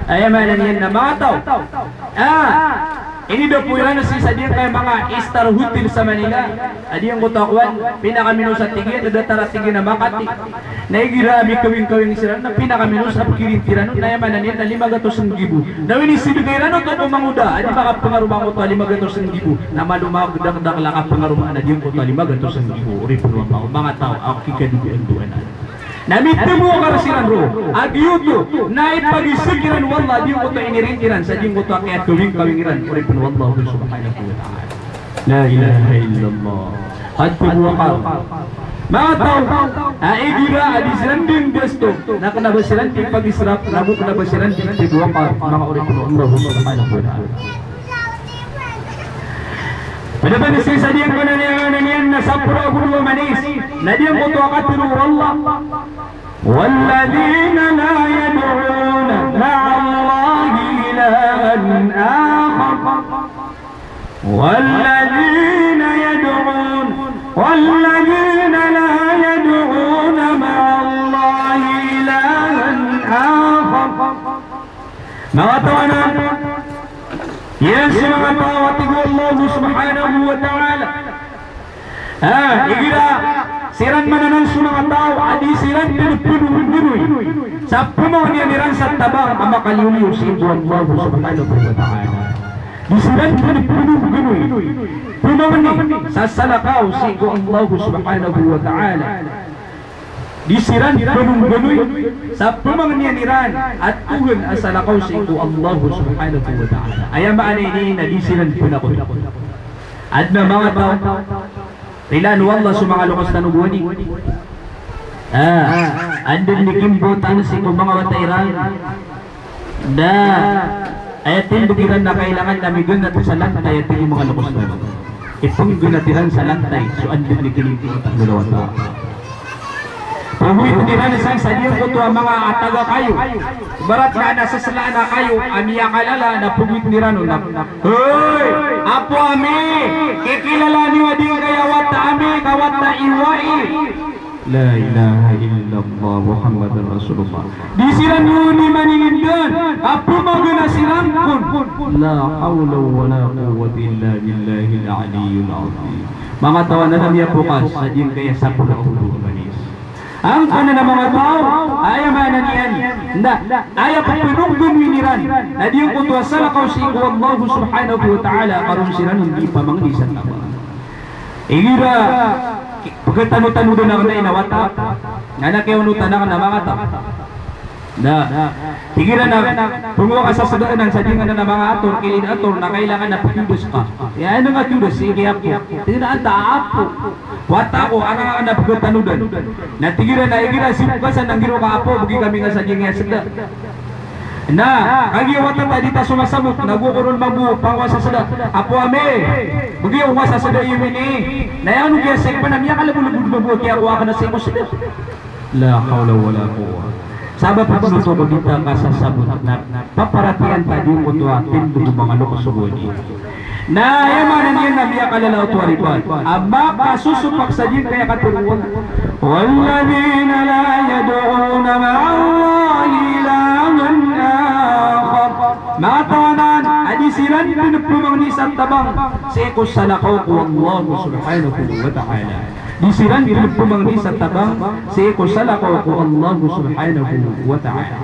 Aya maana niyan na manga taw a inidapo iran sii sa giyangkaya manga star hotel sa Manila. A giyangkoto a kowan, pinakaminos a tig iyan, na datar a tig iyan a Makati. Na igira a mikawingkawing siran, na pinakaminos a pkirinti ran on, na aya maana niyan na lima gatos nggibo. Na o inisidka iran oto ko mangoda a di makapngaroma ngoto a lima gatos nggibo. Na malo magdakdakl a kapngaroma na giyangkoto a lima gatos nggibo. Oripn o Allah, manga taw a kikadodoan-doanan. Na mitbowakar siran roo a giyoto na ipagisik iran o Allah a giyangkoto a inirinti ran sa giyangkoto a kiyakawingkawing iran. Oripn o Allah subhanahu wa ta'ala. La ilaha illallah. Katbowakar. Manga taw a igira a di siran dii nggasto, na kna ba siran dii pag-israf, na go kna ba siran dii tbowakar, manga oripn o Allah subhanahu wa ta'ala. Pd pn sii sa giyangkanan a aya maana niyan na sapolo ago dowa manis. Na giyangkoto a katharo o Allah, walladhina la yad'una ma'a Allahi ilahan akhar. Walladhina yad'una, walladhina la yad'una ma'a Allahi ilahan akhar. Manga taw anan, iran so manga taw a tig o Allah subhanahu wa ta'ala a igira siran man anan so manga taw a di siran pphanonoy sa pmawanian iran sa tabang a makaliyoliyo sii ko Allah subhanahu wa ta'ala. Di siran pn pnongganoy, pmangni sa salakaw sii ko Allah subhanahu wa ta'ala. Di siran pnongganoy sa pmangnian iran a tohan a salakaw sii ko Allah subhanahu wa ta'ala. Aya maana ini na di siran pnakoto. Adn a manga taw, rilaan o Allah so manga loks tano bo ini. Ah, anda dn i kimbotan sii ko manga wata iran. Na aya tindg iran na kailangan na miganat sa lantay a tig o manga loks tano. Ipngganat iran sa lantay so anda dn i kimbotan a manga wata. Pagowit iran sa, sa giyangkoto a manga ataga kayo. Ibarat na, na saslaan a kayo a miyakalala na pagowit iran on na, "Hoy, apo ami, kikilalaan iyo a giyangkaya wata ami ka wata i Wai." La ilaha illallah Muhammadur Rasulullah. Di siran on i maninindn, ka pmagana siran kon. La hawla wala quwwata illa billahil aliyyil azim. Manga taw a, na miyapokas sa giyangkaya sapolo ago dowa a manis. Angkanan a manga taw, aya maana niyan na aya pphanogonoy iran na giyangkoto a salakaw sii ko Allah subhanahu wa ta'ala, ka ron siran on di pamangni sa tabang. Igira pkhatanotanod anan a wata, na kiyaonotan anan a manga taw. Na, tig iran a, pngowa ka sa sda anan sa di ngka anan a manga ator, kilid ator, na kailangan a pkhiyodas ka. Aya anan a khiyodas, tig iyan a apo. Tig iyan a antaa a apo. Wata ako, anan ngka anan a pkhatanodan. Na tig iran a igira sii ko kasan a nggiraw ka apo, bgi kami ngka sa giyangkaya sda. Na kagiya wata ta di ta somasabot, na go ko ron mambo pangowa sa sda. Apo ami, bgi ako ngka sa sda iyo ini. Na aya on kiya sii pn a miyakalbodlbod mambo a kiyakowa akn a sii ko sda. La hawla wala quwwah. Sabap a pn oto ko di ta kasasabot na paparatiyayaan ta giyangkoto a tindg o manga loks o gowani. Na aya maana niyan na miyakalala oto a ribat a makasosopak sa giyangkaya katharo o Allah. Walladhina la yad'una ma'allahi ilahan akhar. Manga taw anan a di siran pn pmangni sa tabang sii ko salakaw ko Allah subhanahu wa ta'ala. Di siran pn pmangni sa tabang sii ko salakaw ko Allah subhanahu wa ta'ala.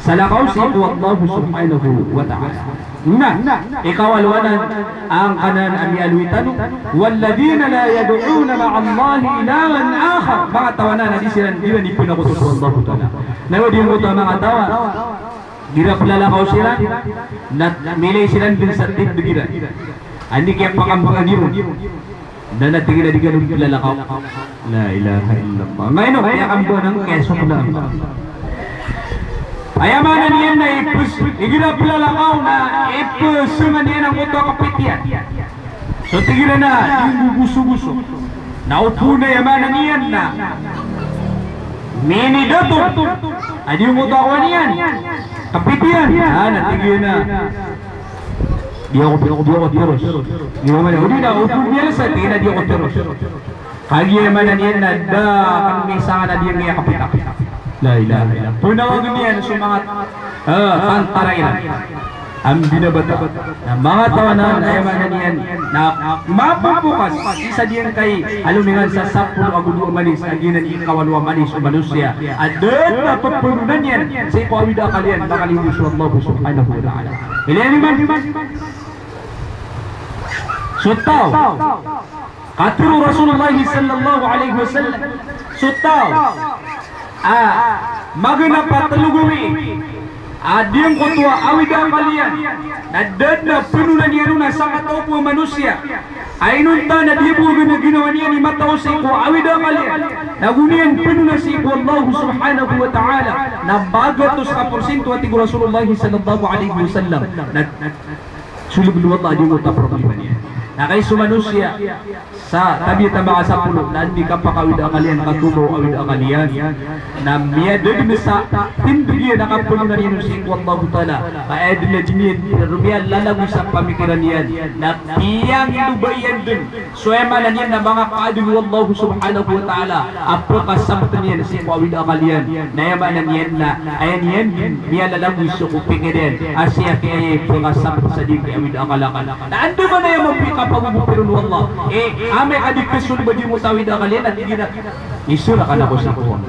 Salakaw sii ko Allah subhanahu wa ta'ala. Na ikawalo anan, angkanan a miyaaloy tano, walladhina la yad'una ma'allahi ilahan akhar. Manga taw anan a di siran, di iran pnakoto so Allah ta'ala. Na odi ngkoto a manga taw a igira plalakaw siran, na miilay siran dn sa tindg iran. Anda i kiyapakambanga niyo ron? Na tig iran a di kano plalakaw. La ilaha illallah. Ngaino, kiyakambanga, kiyasokna. Aya maana niyan na ipes, igira plalakaw na ipesngan iyan angkoto a kapit iyan. So tig iran a di nggogosogoso. Na opama aya maana niyan na minidato a di ngkoto a kowan iyan, kapit iyan. Ah, na tig iyan a di ako, di ako tiros. Di ako, odi na opama iyan sa tig iyan a di ako tiros. Kagiya aya maana niyan na da kano misangan a di ngka kapit. La ilaha illallah. Pnawagen iyan so manga, eh, tantara iran a mbinabata. Na manga taw anan, aya maana niyan na mapopokas sii sa giyangkai a lomingan sa sapolo ago dowa a manis a giyanan i ikawalo a manis o manosiya a da dn a pphanonan iyan sii ko awid a akal iyan, makaliyo so Allah subhanahu wa ta'ala. Ilay niyo man. So taw, katharo o Rasulullah sallallahu alaihi wasallam, so taw a maganap a tlo gawii a giyangkoto a awid a akal iyan na da dn a pphanonan iyan on a sakataw ko manosiya a inonta na di bo gina-, ginawa niyan i mataw sii ko awid a akal iyan, na go niyan pphanonan sii ko Allah subhanahu wa ta'ala, na magatos ka porsinto, a tig o Rasulullah sallallahu alaihi wasallam, na solbn o Allah a giyangkoto a problema niyan. Na kay so manosiya sa tabiat a makasapolo na anda i kapakaawid a akal iyan, katokaw a awid a akal iyan, na miyada dn sa tindg iyan a kapphanonan iyan on sii ko Allahu ta'ala, ka aya dn a di niyan, miyalalagoy sa pamikiran iyan, na piyangilobay iyan dn so, aya maana niyan na manga kaadn o Allah subhanahu wa ta'ala a pkasabtn iyan sii ko awid a akal iyan. Na aya maana niyan na aya niyan dn miyalalagoy so kapikir iyan a sii a kiyaya i pkasabt sa di ki awid a akal. Na andamanaya mambo i kapagogopi ron o Allah, eh, amay ka di kasolbad i mota awid a akal iyan, na tig iyan a, "Isra ka na ko sii ko."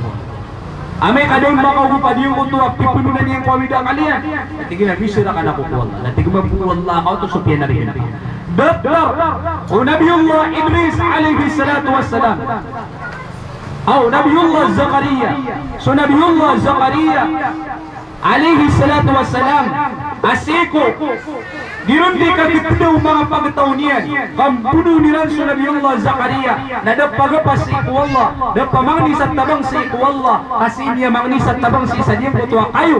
Amay ka da on makaogopa giyangkoto a pipedonan iyan ko awid a akal iyan. Na tig iyan a miserak ako ko Allah. Na tig mambo o Allah a kaoto so piyanarigan ka. Datar o Nabiyullah Idris alayhis salatu wassalam. Aw, Nabiyullah Zakariya. So Nabiyullah Zakariya alayhis salatu wassalam, a sii ko di ron di kakiteda o manga pagtaw niyan, ka mbonoon iran so Nabiyullah Zakariya, na da pagapas sii ko Allah, da pamangni sa tabang sii ko Allah, ka sii niyan mangni sa tabang sii sa giyangkoto a kayo.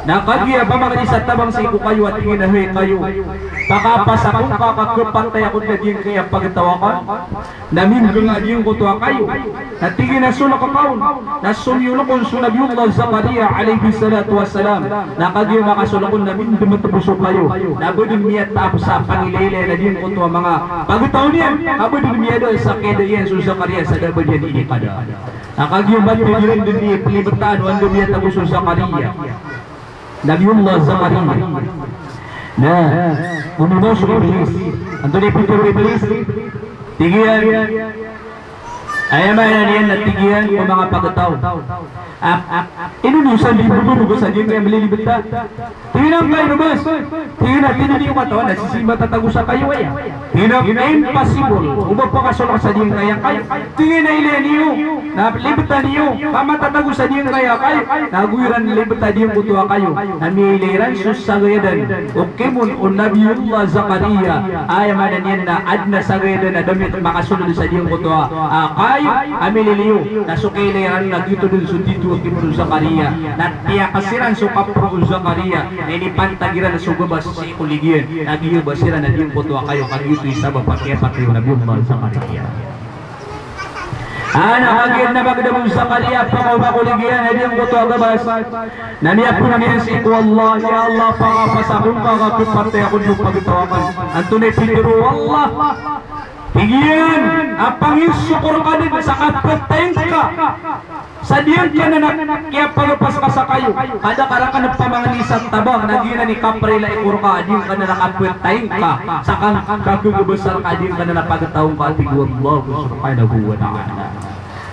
Na kagiya pamangni sa tabang sii ko kayo a tig iyan a, hay kayo, pakapas ako ngka ka khapatay ako dn a giyangkaya pagtaw akn. Na minggng a giyangkoto a kayo. Na tig iyan a solek ka on. Na somiyolek on so Nabiyullah Zakariya alayhis salatu wassalam. Na kagiya makasolek on na mindemet bo so kayo. Na ba dn miyataap sa pangilaylay na giyangkoto a manga pagtaw niyan. Ka ba dn miyada sa kiyada iyan so Zakariya sa da ba dn inikada. Na kagiya ba tig iran dn di pelibetaan o anda miyatago so Zakariya. Nabiyullah Zakariya. Na omimaw so Iblis. Antonaa i pitharo o Iblis? Tig iyan, aya maana niyan na tig iyan ko manga pagtaw a, ino niyo san di mbonoon sa giyangkaya malilibet a? Tig iyan a ngka ino bes. Tig iyan a tini niyo katawan a sii matatago sa kayo aya. Tig iyan a impossible o ba pakasolek sa giyangkaya kayo. Tig iyan a ilaya niyo, na libetan iyo, ka matatago sa giyangkaya kayo. Na go iran libeta giyangkoto a kayo. Na miyailay iran so sagayadan o kemon o Nabiyullah Zakariya. Aya maana niyan na aden a sagayadan a da makasold sa giyangkoto a, a, kayo a mililiyo. Na so kailay iran na giyoto dn so tito a kemon o Zakariya. Na tiyakes iran so kapro o Zakariya. Na inipantag iran so gabas sii ko ligi iyan. Na giyabas iran a giyangkoto a kayo, ka giyoto i sabap a kiyapatay o Nabiyullah Zakariya. A, na kagiya na magdam o Zakariya, pakaoma ko ligi iyan a giyangkoto a gabas. Na miyapoon iyan sii ko Allah, ya Allah, pakapas ako ngka ka khapatay ako dn o pagtaw akn. Antonaa i pitharo o Allah? Tig iyan a panginsoko rka dn sa kapatay ngka sa giyangkanan a kiyapagapas ka sa kayo. Ka da ka rakn pamangni sa tabang, na giyanan i kaprila i ko rka a giyangkanan a kapatay ngka sa ka, kakhagabasa rka a giyangkanan a pagtaw ngka, tig o Allah subhanahu wa ta'ala.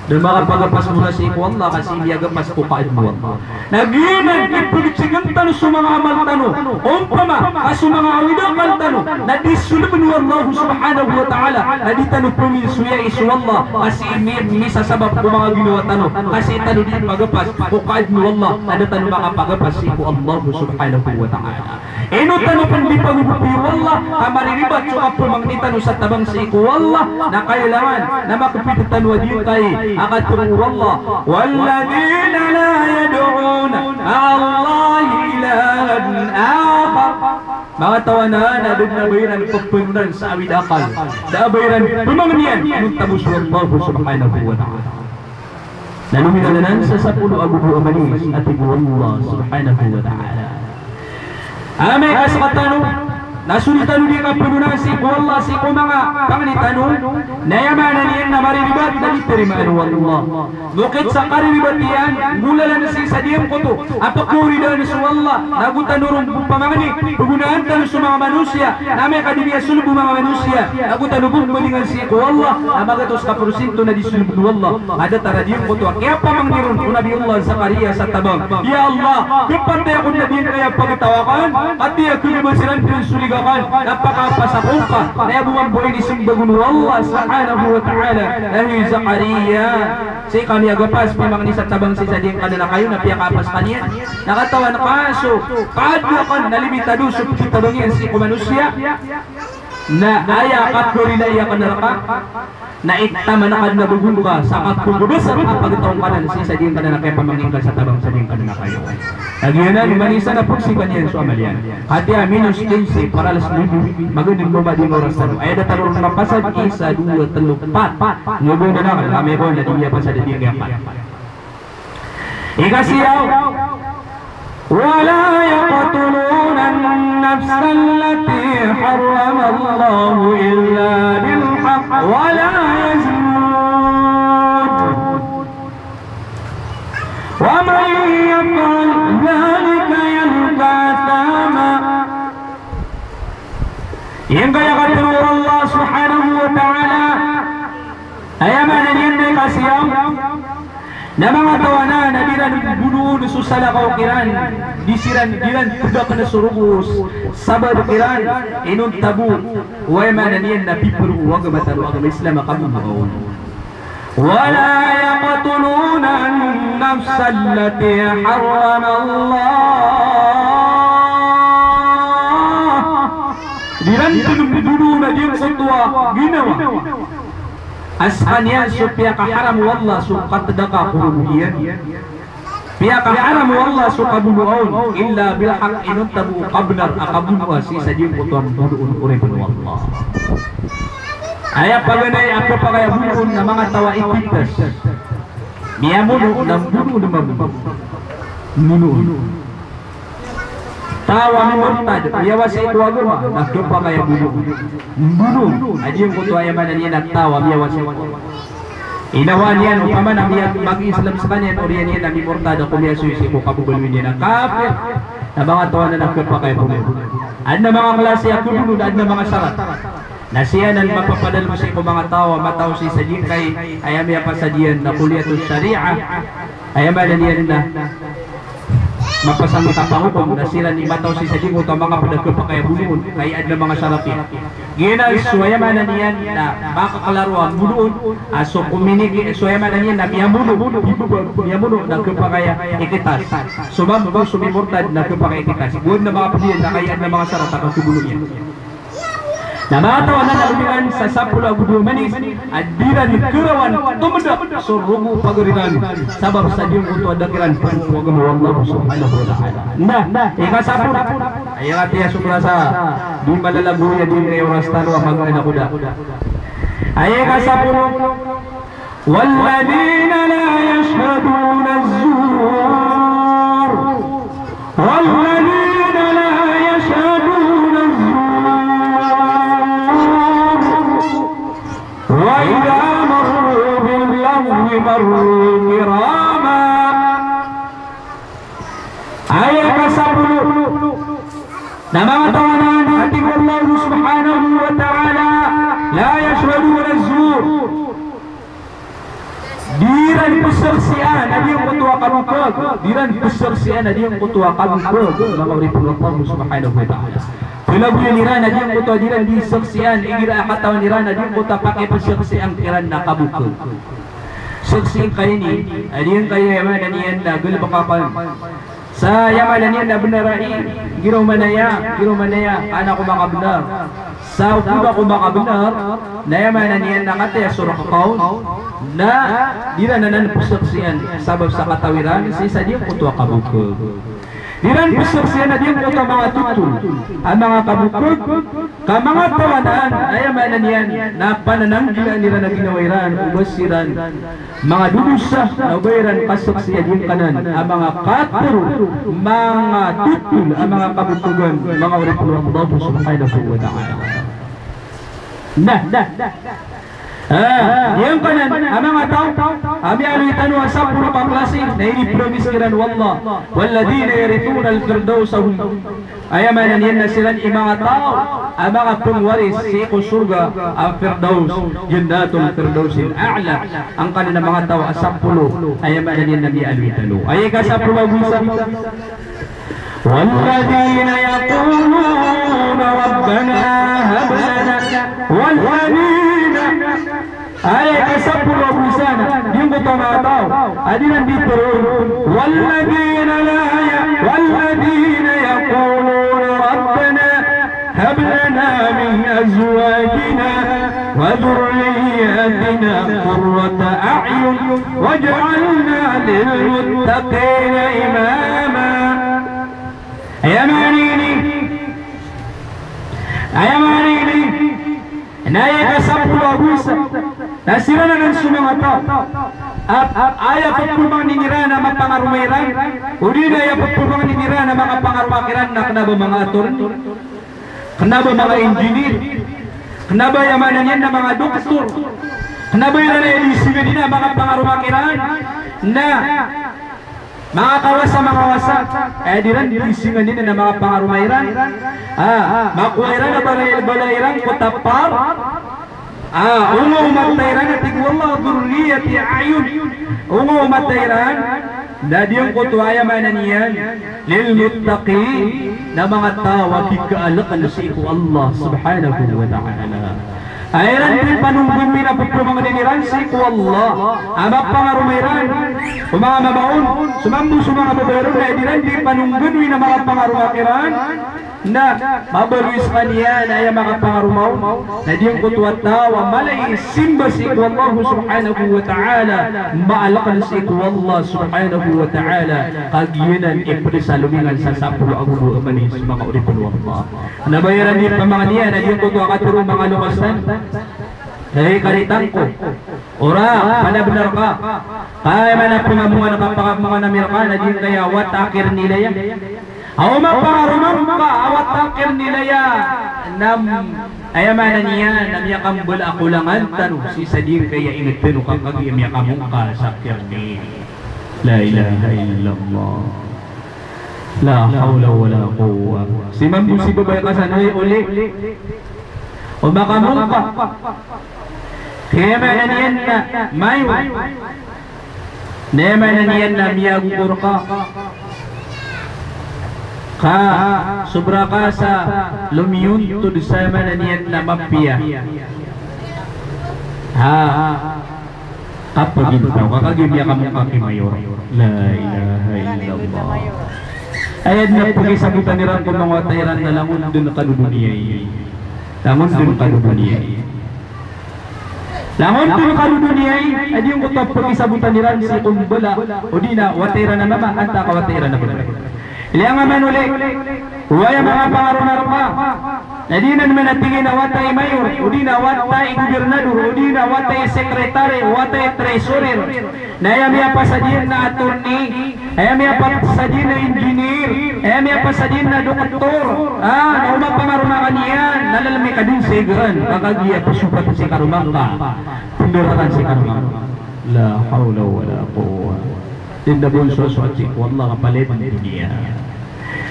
Da makapagapas mo na sii ko Allah ka sii miyagapas ko kaadn o Allah. Na giyanan i pagtsign tano so manga amal tano. Ompama ka so manga awid a akal tano na di solben o Allah subhanahu wa ta'ala, na di tano pminsoyai so Allah, ka sii mi-, misasabap ko manga ginawa tano, ka sii tano di pagapas ko kaadn o Allah, na da tano makapagapas sii ko Allah subhanahu wa ta'ala. Ino tano pn di pagogopi o Allah, ka mariribat so kapamangni tano sa tabang sii ko Allah, na kailangan na makapita tano a giyangkai a katharo o Allah, "Walladhina la yad'una ma'allahi ilahan akhar." Manga tawanan a da dn a ba iran pphanonan sa awid a akal, da a ba iran pmangnian inonta bo so Allah subhanahu wa ta'ala. Na lomiyan anan sa sapolo ago dowa a manis a tig o Allah subhanahu wa ta'ala. Amay ka sekatano na so di tano di kapanonan sii ko Allah sii ko manga pangni tano, na aya maana niyan na mariribat na di tarimaan o Allah. Bokit sa kariribat iyan, golalan sii sa giyangkoto a pkhaoridaan so Allah, na go tano ron bo pamangni, pgonaan tano so manga manosiya, na amay ka di miyasold o manga manosiya, na go tano bo pmbandingan sii ko Allah, na magatos ka porsinto na di sold o Allah. A datar a giyangkoto a kiyapamangni ron o Nabiyullah Zakariya sa tabang, "Ya Allah, khapatay ako dn a giyangkaya pagtaw akn, ka tiya khagabas iran dn so ligi akn, na pakapas ako ngka." Na aya bo mambo a inismbag on o Allah subhanahu wa ta'ala, "Hay Zakariya, sii ka miyagapas pamangni sa tabang sii sa giyangkanan a kayo na piyakapas ka niyan. Na katawan ka so kaadn akn na limitado so pkitabang iyan sii ko manosiya. Na aya kakorina iyan kn rka na itaman ka dn a bago ngka sa kakhagabasa a pagtaw ngka nan sii sa giyangkanan a kiyapamangni ngka sa tabang sa giyangkanan a kayo." Na giyanan, oman i isa na pagsikan iyan so amal iyan. Katii a minus kinse para alas nuebe, maganad mambo a di maoras tano. Aya da tano ron mapasad, isa, dowa, tlo, pat. Nuebe na na, kami ko na di niyan pasad a di niyan pat. Ikasiyaw, "Wa la yaqtuluna an-nafsa allati harrama Allahu illa bil haqq wa la yaznun. Wa man yaf'al dhalika yalqa athama." Giyangkaya katharo o Allah subhanahu wa ta'ala, aya maana niyan na ikasiyaw, na manga tawanan Doon so salakaw kiran, di siran, di ran pd akn so rogo o sabap kiran, inonta bo o, aya maana niyan na piparo o agama tano a agama Islam a kabonoa on. Wa la yaqtuluna an-nafsa allati harrama Allah. Di ran pd mbonoon a giyangkoto a ginawa a skaniyan so piyakaharam o Allah so katdaka ko rogo iyan. Piyakaharam o Allah so kabonoa on, illa bil haqq, inonta bo o kabnar a kabonoa sii sa giyangkoto a mbonoon, oripn o Allah. Aya paganay a khapakay a bonoon na manga taw a ipitas. Miyamono na mbonoon, mbonoon. Taw a mimortad, miyawa sii ko agama, na khapakay a bonoon. Mbonoon a giyangkoto, aya maana niyan na taw a miyawa sii ko agama. Inawaan iyan, opama na miya-, mag-Islam skaniyan, oriyan iyan na mimortad a komiyasoy sii ko kababaloy niyan a kafir, na manga taw anan na khapakay a bonoon. Adn a manga klasi a kabonoon, adn a manga sarat. Na siyanan mapapadalm sii ko manga taw a mataw sii sa giyangkai, aya miyapasad iyan na kulliyatus shari'ah, aya maana niyan na mapasang kapangokom, na siran i mataw sii sa giyangkoto a manga pd a khapakay a bonoon, ka aya adn a manga sarat iyan. Giyanan so, aya maana niyan na makaklaro a mbonoon, a so kominiki, so, aya maana niyan na miyamono, miyamono na khapakay a ikitas. So mambo, so mimortad na khapakay a ikitas. Bo adn a manga pd iyan na ka aya adn a manga sarat a kabonoon iyan. Na manga taw anan a romiran sa sapolo ago dowa manis a di ran karawan tomdak so rogo o pagari ran, sabap sa giyangkoto a da kiran pd ko agama o Allah subhanahu wa ta'ala. Na, ikasapolo. Aya katiya so klasa, di malalago iya di kay oras tano a magana ko da. Aya ikasapolo. والذين لا يشهدون الزور. والذين لا يشهدون الزور. وإذا مروا باللغو مروا كراما. Aya ikasapolo. Na manga taw anan a tig o Allah subhanahu wa ta'ala, لا يشهدون الزور. Di ran pzaksian a giyangkoto a kabokag, di ran pzaksian a giyangkoto a kabokag, manga oripn o Allah subhanahu wa ta'ala. Palagoyan iran a giyangkoto a di ran di saksian, igira a katawan iran a giyangkoto a pakipzaksian kiran na kabokag. Saksi ka ini, a giyangkaya aya maana niyan na galbk akn. Sa aya maana niyan na bnar a i, giraw manaya, giraw manaya, ana ko makabnar. Sa o ba ko makabnar, na aya maana niyan na kataya so rk ka on, na di ran anan pzaksian, sabap sa kataw iran sii sa giyangkoto a kabokag. Di ran pzaksian a giyangkoto a manga totol a manga kabokag, ka manga taw anan, aya maana niyan na panananggilaan iran a ginawa iran, o ba siran manga dodosa, na o ba iran kasaksi a giyangkanan a manga katharo, manga totol a manga kabokagan, manga oripn o Allah subhanahu wa ta'ala. Na, na. Ah, giyangkanan a manga taw a miyaaloy tano a sapolo ka klasi na inipromise kiran o Allah, والذين يرثون الفردوس هم. Aya maana niyan na siran i manga taw a manga pngwaris sii ko sorga a Firdaus, Jannatul Firdausil A'la. Angkanan a manga taw a sapolo, aya maana niyan na miyaaloy tano. Aya ikasapolo ago isa. والذين يقولون ربنا هب لنا والذين Aya ikasapolo ago isa na giyangkoto a manga taw a di ran di tharoon, والذين لا ي-، والذين يقولون ربنا هب لنا من أزواجنا وذرياتنا قرة أعين واجعلنا للمتقين إماما. Aya maana ini, aya maana ini, Na aya ikasapolo ago isa, na siran anan so manga taw a, a, aya pphamangnin iran a mapangaroma iran, odi na aya pphamangnin iran a makapangaroma kiran na kna ba manga attorney, kna ba manga engineer, kna ba aya maana niyan na manga doktor, kna ba iran aya di singanin a makapangaroma kiran na Manga kawasa, manga wasa, eh, di ran di singanin a makapangaroma iran. Ah, makowa iran a bala, bala iran ko tapar. Ah, onga o mata iran a tig o Allah, dhurriyyati a'yun. Onga o mata iran Na giyangkoto aya maana niyan, lil muttaqin, na manga taw a kikaalkn sii ko Allah subhanahu wa ta'ala. Aya iran di panonggoni na pphangnin iran sii ko Allah a mapangaroma iran o manga mama on, so mambo so manga babay ron, na di iran di panonggoni na mapangaroma kiran. Na mabaloy skaniyan aya makapangaroma on, na giyangkoto a taw a mala i simba sii ko Allah subhanahu wa ta'ala, maalkn sii ko Allah subhanahu wa ta'ala, kagiya nan i pd sa lomingan sa sapolo ago dowa a manis, manga oripn o Allah. Na ba iran di pamangnin iyan, na giyangkoto a katharo, manga loks tano, hay karitang ko. Ora, panabnar ka. Kay mana pangamongan ka, pangamongan ami rka, na giyangkaya wata a kirnilaya. Aw mapangaroma ngka a wata a kirnilaya, na aya maana niyan na miyakambala a kolangan tano sii sa giyangkaya ingd tano ka kagiya miyakamongka sa kirni. La ilaha illallah. La hawla wala quwwah. Si mambo si babay ka san, hay oli. O makamongka. Kaya maana niyan na mayor. Na aya maana niyan na miyagogo rka. Ka sobra ka sa lomiyontod sa aya maana niyan na mapiya. Ha. Kapagintaw ka kagiya miyakamongka ki mayor. La ilaha illallah. Aya dn a pakisabotan iran ko manga wata iran na langon dn kano doniya i. Langon dn kano doniya i. Langon dn kano doniya i, a giyangkoto a pakisabotan iran sii ko mbala, odi na wata iran a mama, antaa ka wata iran a babay. Ilaya ngka man oli, o aya makapangaroma rka. Na di nan man a tig iyan a wata i mayor, odi na wata i gobernador, odi na wata i sekretary, wata i treasurer. Na aya miyapasad iyan na attorney, aya miyapasad iyan na engineer, aya miyapasad iyan na doktor. Ah, na o mapangaroma ka niyan, na lalmi ka dn sa igrn, ka kagiya psopat si karoma ngka. Pndarakan si karoma ngka. La hawla wala quwwah. Di dn a bo on soasoat sii ko Allah ka palaya dn doniya.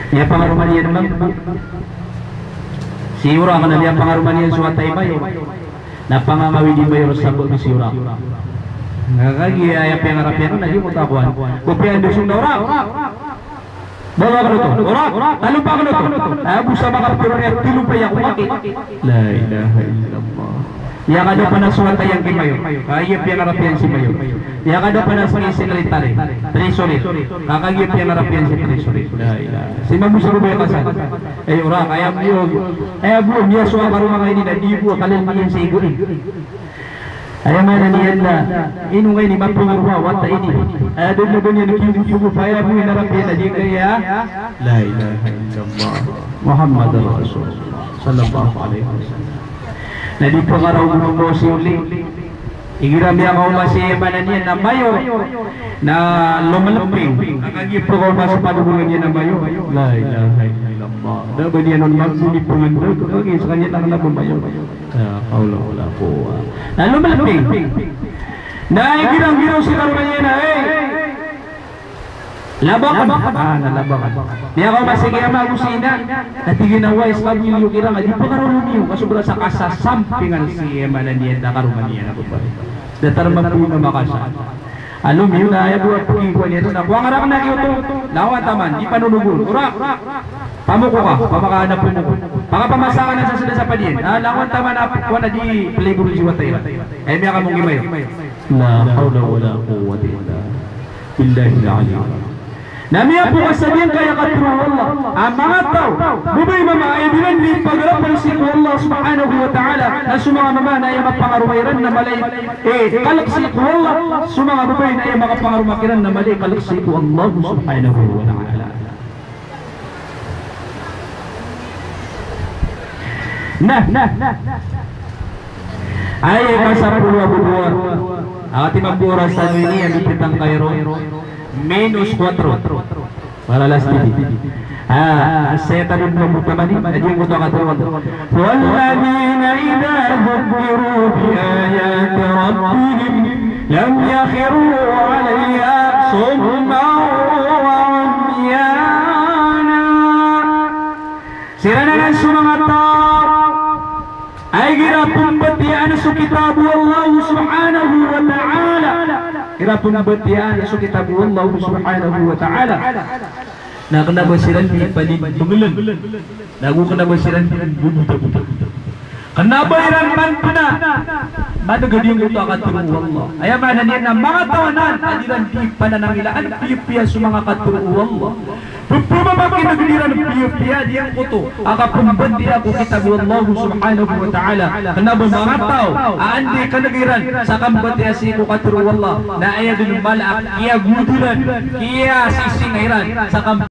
Miyapangaroma niyan mambo. Si orak na miyapangaroma niyan so wata i mayor. Na pangangawid i mayor sa bo si orak. Na kagiya aya piyangarap iyan na di mo takoan. Bo piyandoso na orak. Bawa kano oto. Orak. Talopa kano oto. Aya bo sa makapiro niyan, talopa iyan ko maki. La ilaha illallah. Aya kadapan a so wata iyan ki mayor. Kagiya piyangarap iyan si mayor. Aya kadapan a so sekretary. Treasurer. Kagiya piyangarap iyan si treasurer. La ilaha. Si mambo sa babay ka san. Ay, orak, aya bo, aya bo, miyasowa ka roo manga ini na di bo a kalilmiyan sa igoin. Aya maana niyan na, ino nga ini mapangaroma a wata ini. Aya dn na ba niyan kiyogogopa, aya bo inarap iyan na giyangkaya. La ilaha illallah. Muhammadur Rasulullah. Sallallahu alaihi wasallam. Na di pangaraw ko mambo si oli. Igira miyakaoma si aya maana niyan na mayor, na lomalping. Kagiya pakaoma so padogolan iyan a mayor. La ilaha illallah. Da ba niyan on mambo di pangandod, kagiya skaniyan na kna ba mayor. La hawla wala quwwah. Na lomalping. Na igira-gira si karoma niyan na, hey! Labakan. Ah, na labakan. Miyakaoma si giya ama ago si ina. Na tig iyan a, wai, ska bo iyo kiran a di pakaroon iyo, ka sobra sa kasasampingan si aya maana niyan na karoma niyan a babay. Datar mambo i mama ka san. Alomiyo na aya bo a pkikowa niyan on na, kowa nga rakn a giyoto. Lawan taman, di panonogon. Orak. Pamoko ka, pamakaana pamoko. Pakapamasa ka na sa sda sa padiyan. Ah, lawan taman a kowan a di play ball si wata iran. Aya miyakamonggi mayor. La hawla wala quwwata illa billahil aliyyil azim. Na miyapokas sa giyangkaya katharo o Allah a manga taw, babay, mama, a iran di pagarapn sii ko Allah subhanahu wa ta'ala, na so manga mama na aya mapangaroma iran na mala i, eh, kalk sii ko Allah, so manga babay na aya makapangaroma kiran na mala i kalk sii ko Allah subhanahu wa ta'ala. Na, na, na. Aya ikasapolo ago dowa. Ati mambo oras tano ini a mipitangkay ron. Minus kuwatro. Para last ini. Ah, saya tadi belum bertemu ini. Aja yang kutu kata. Walladzina idza dzukkiru bi ayati rabbihim lam yakhiru alaiha summan wa umyana. Siran anan so manga taw a igira pmbatiyaa so kitab o Allah subhanahu wa ta'ala, iran pmbatiyaa so kitab o Allah subhanahu wa ta'ala. Na kna ba siran di paninbnglan, na go kna ba siran di mbobotabotan. Kna ba iran man pn a man'g a giyangkoto a katharo o Allah. Aya maana niyan na manga taw anan a di iran di pananangilaan piyapiya so manga katharo o Allah. Pphamakin'g iran piyapiya giyangkoto a kapmbatiyaa ko kitab o Allah subhanahu wa ta'ala. Kna ba manga taw a anda i kn'g iran sa kambatiyaa sii ko katharo o Allah, na aya dn mala a kiyagod iran, kiyasising iran sa kam-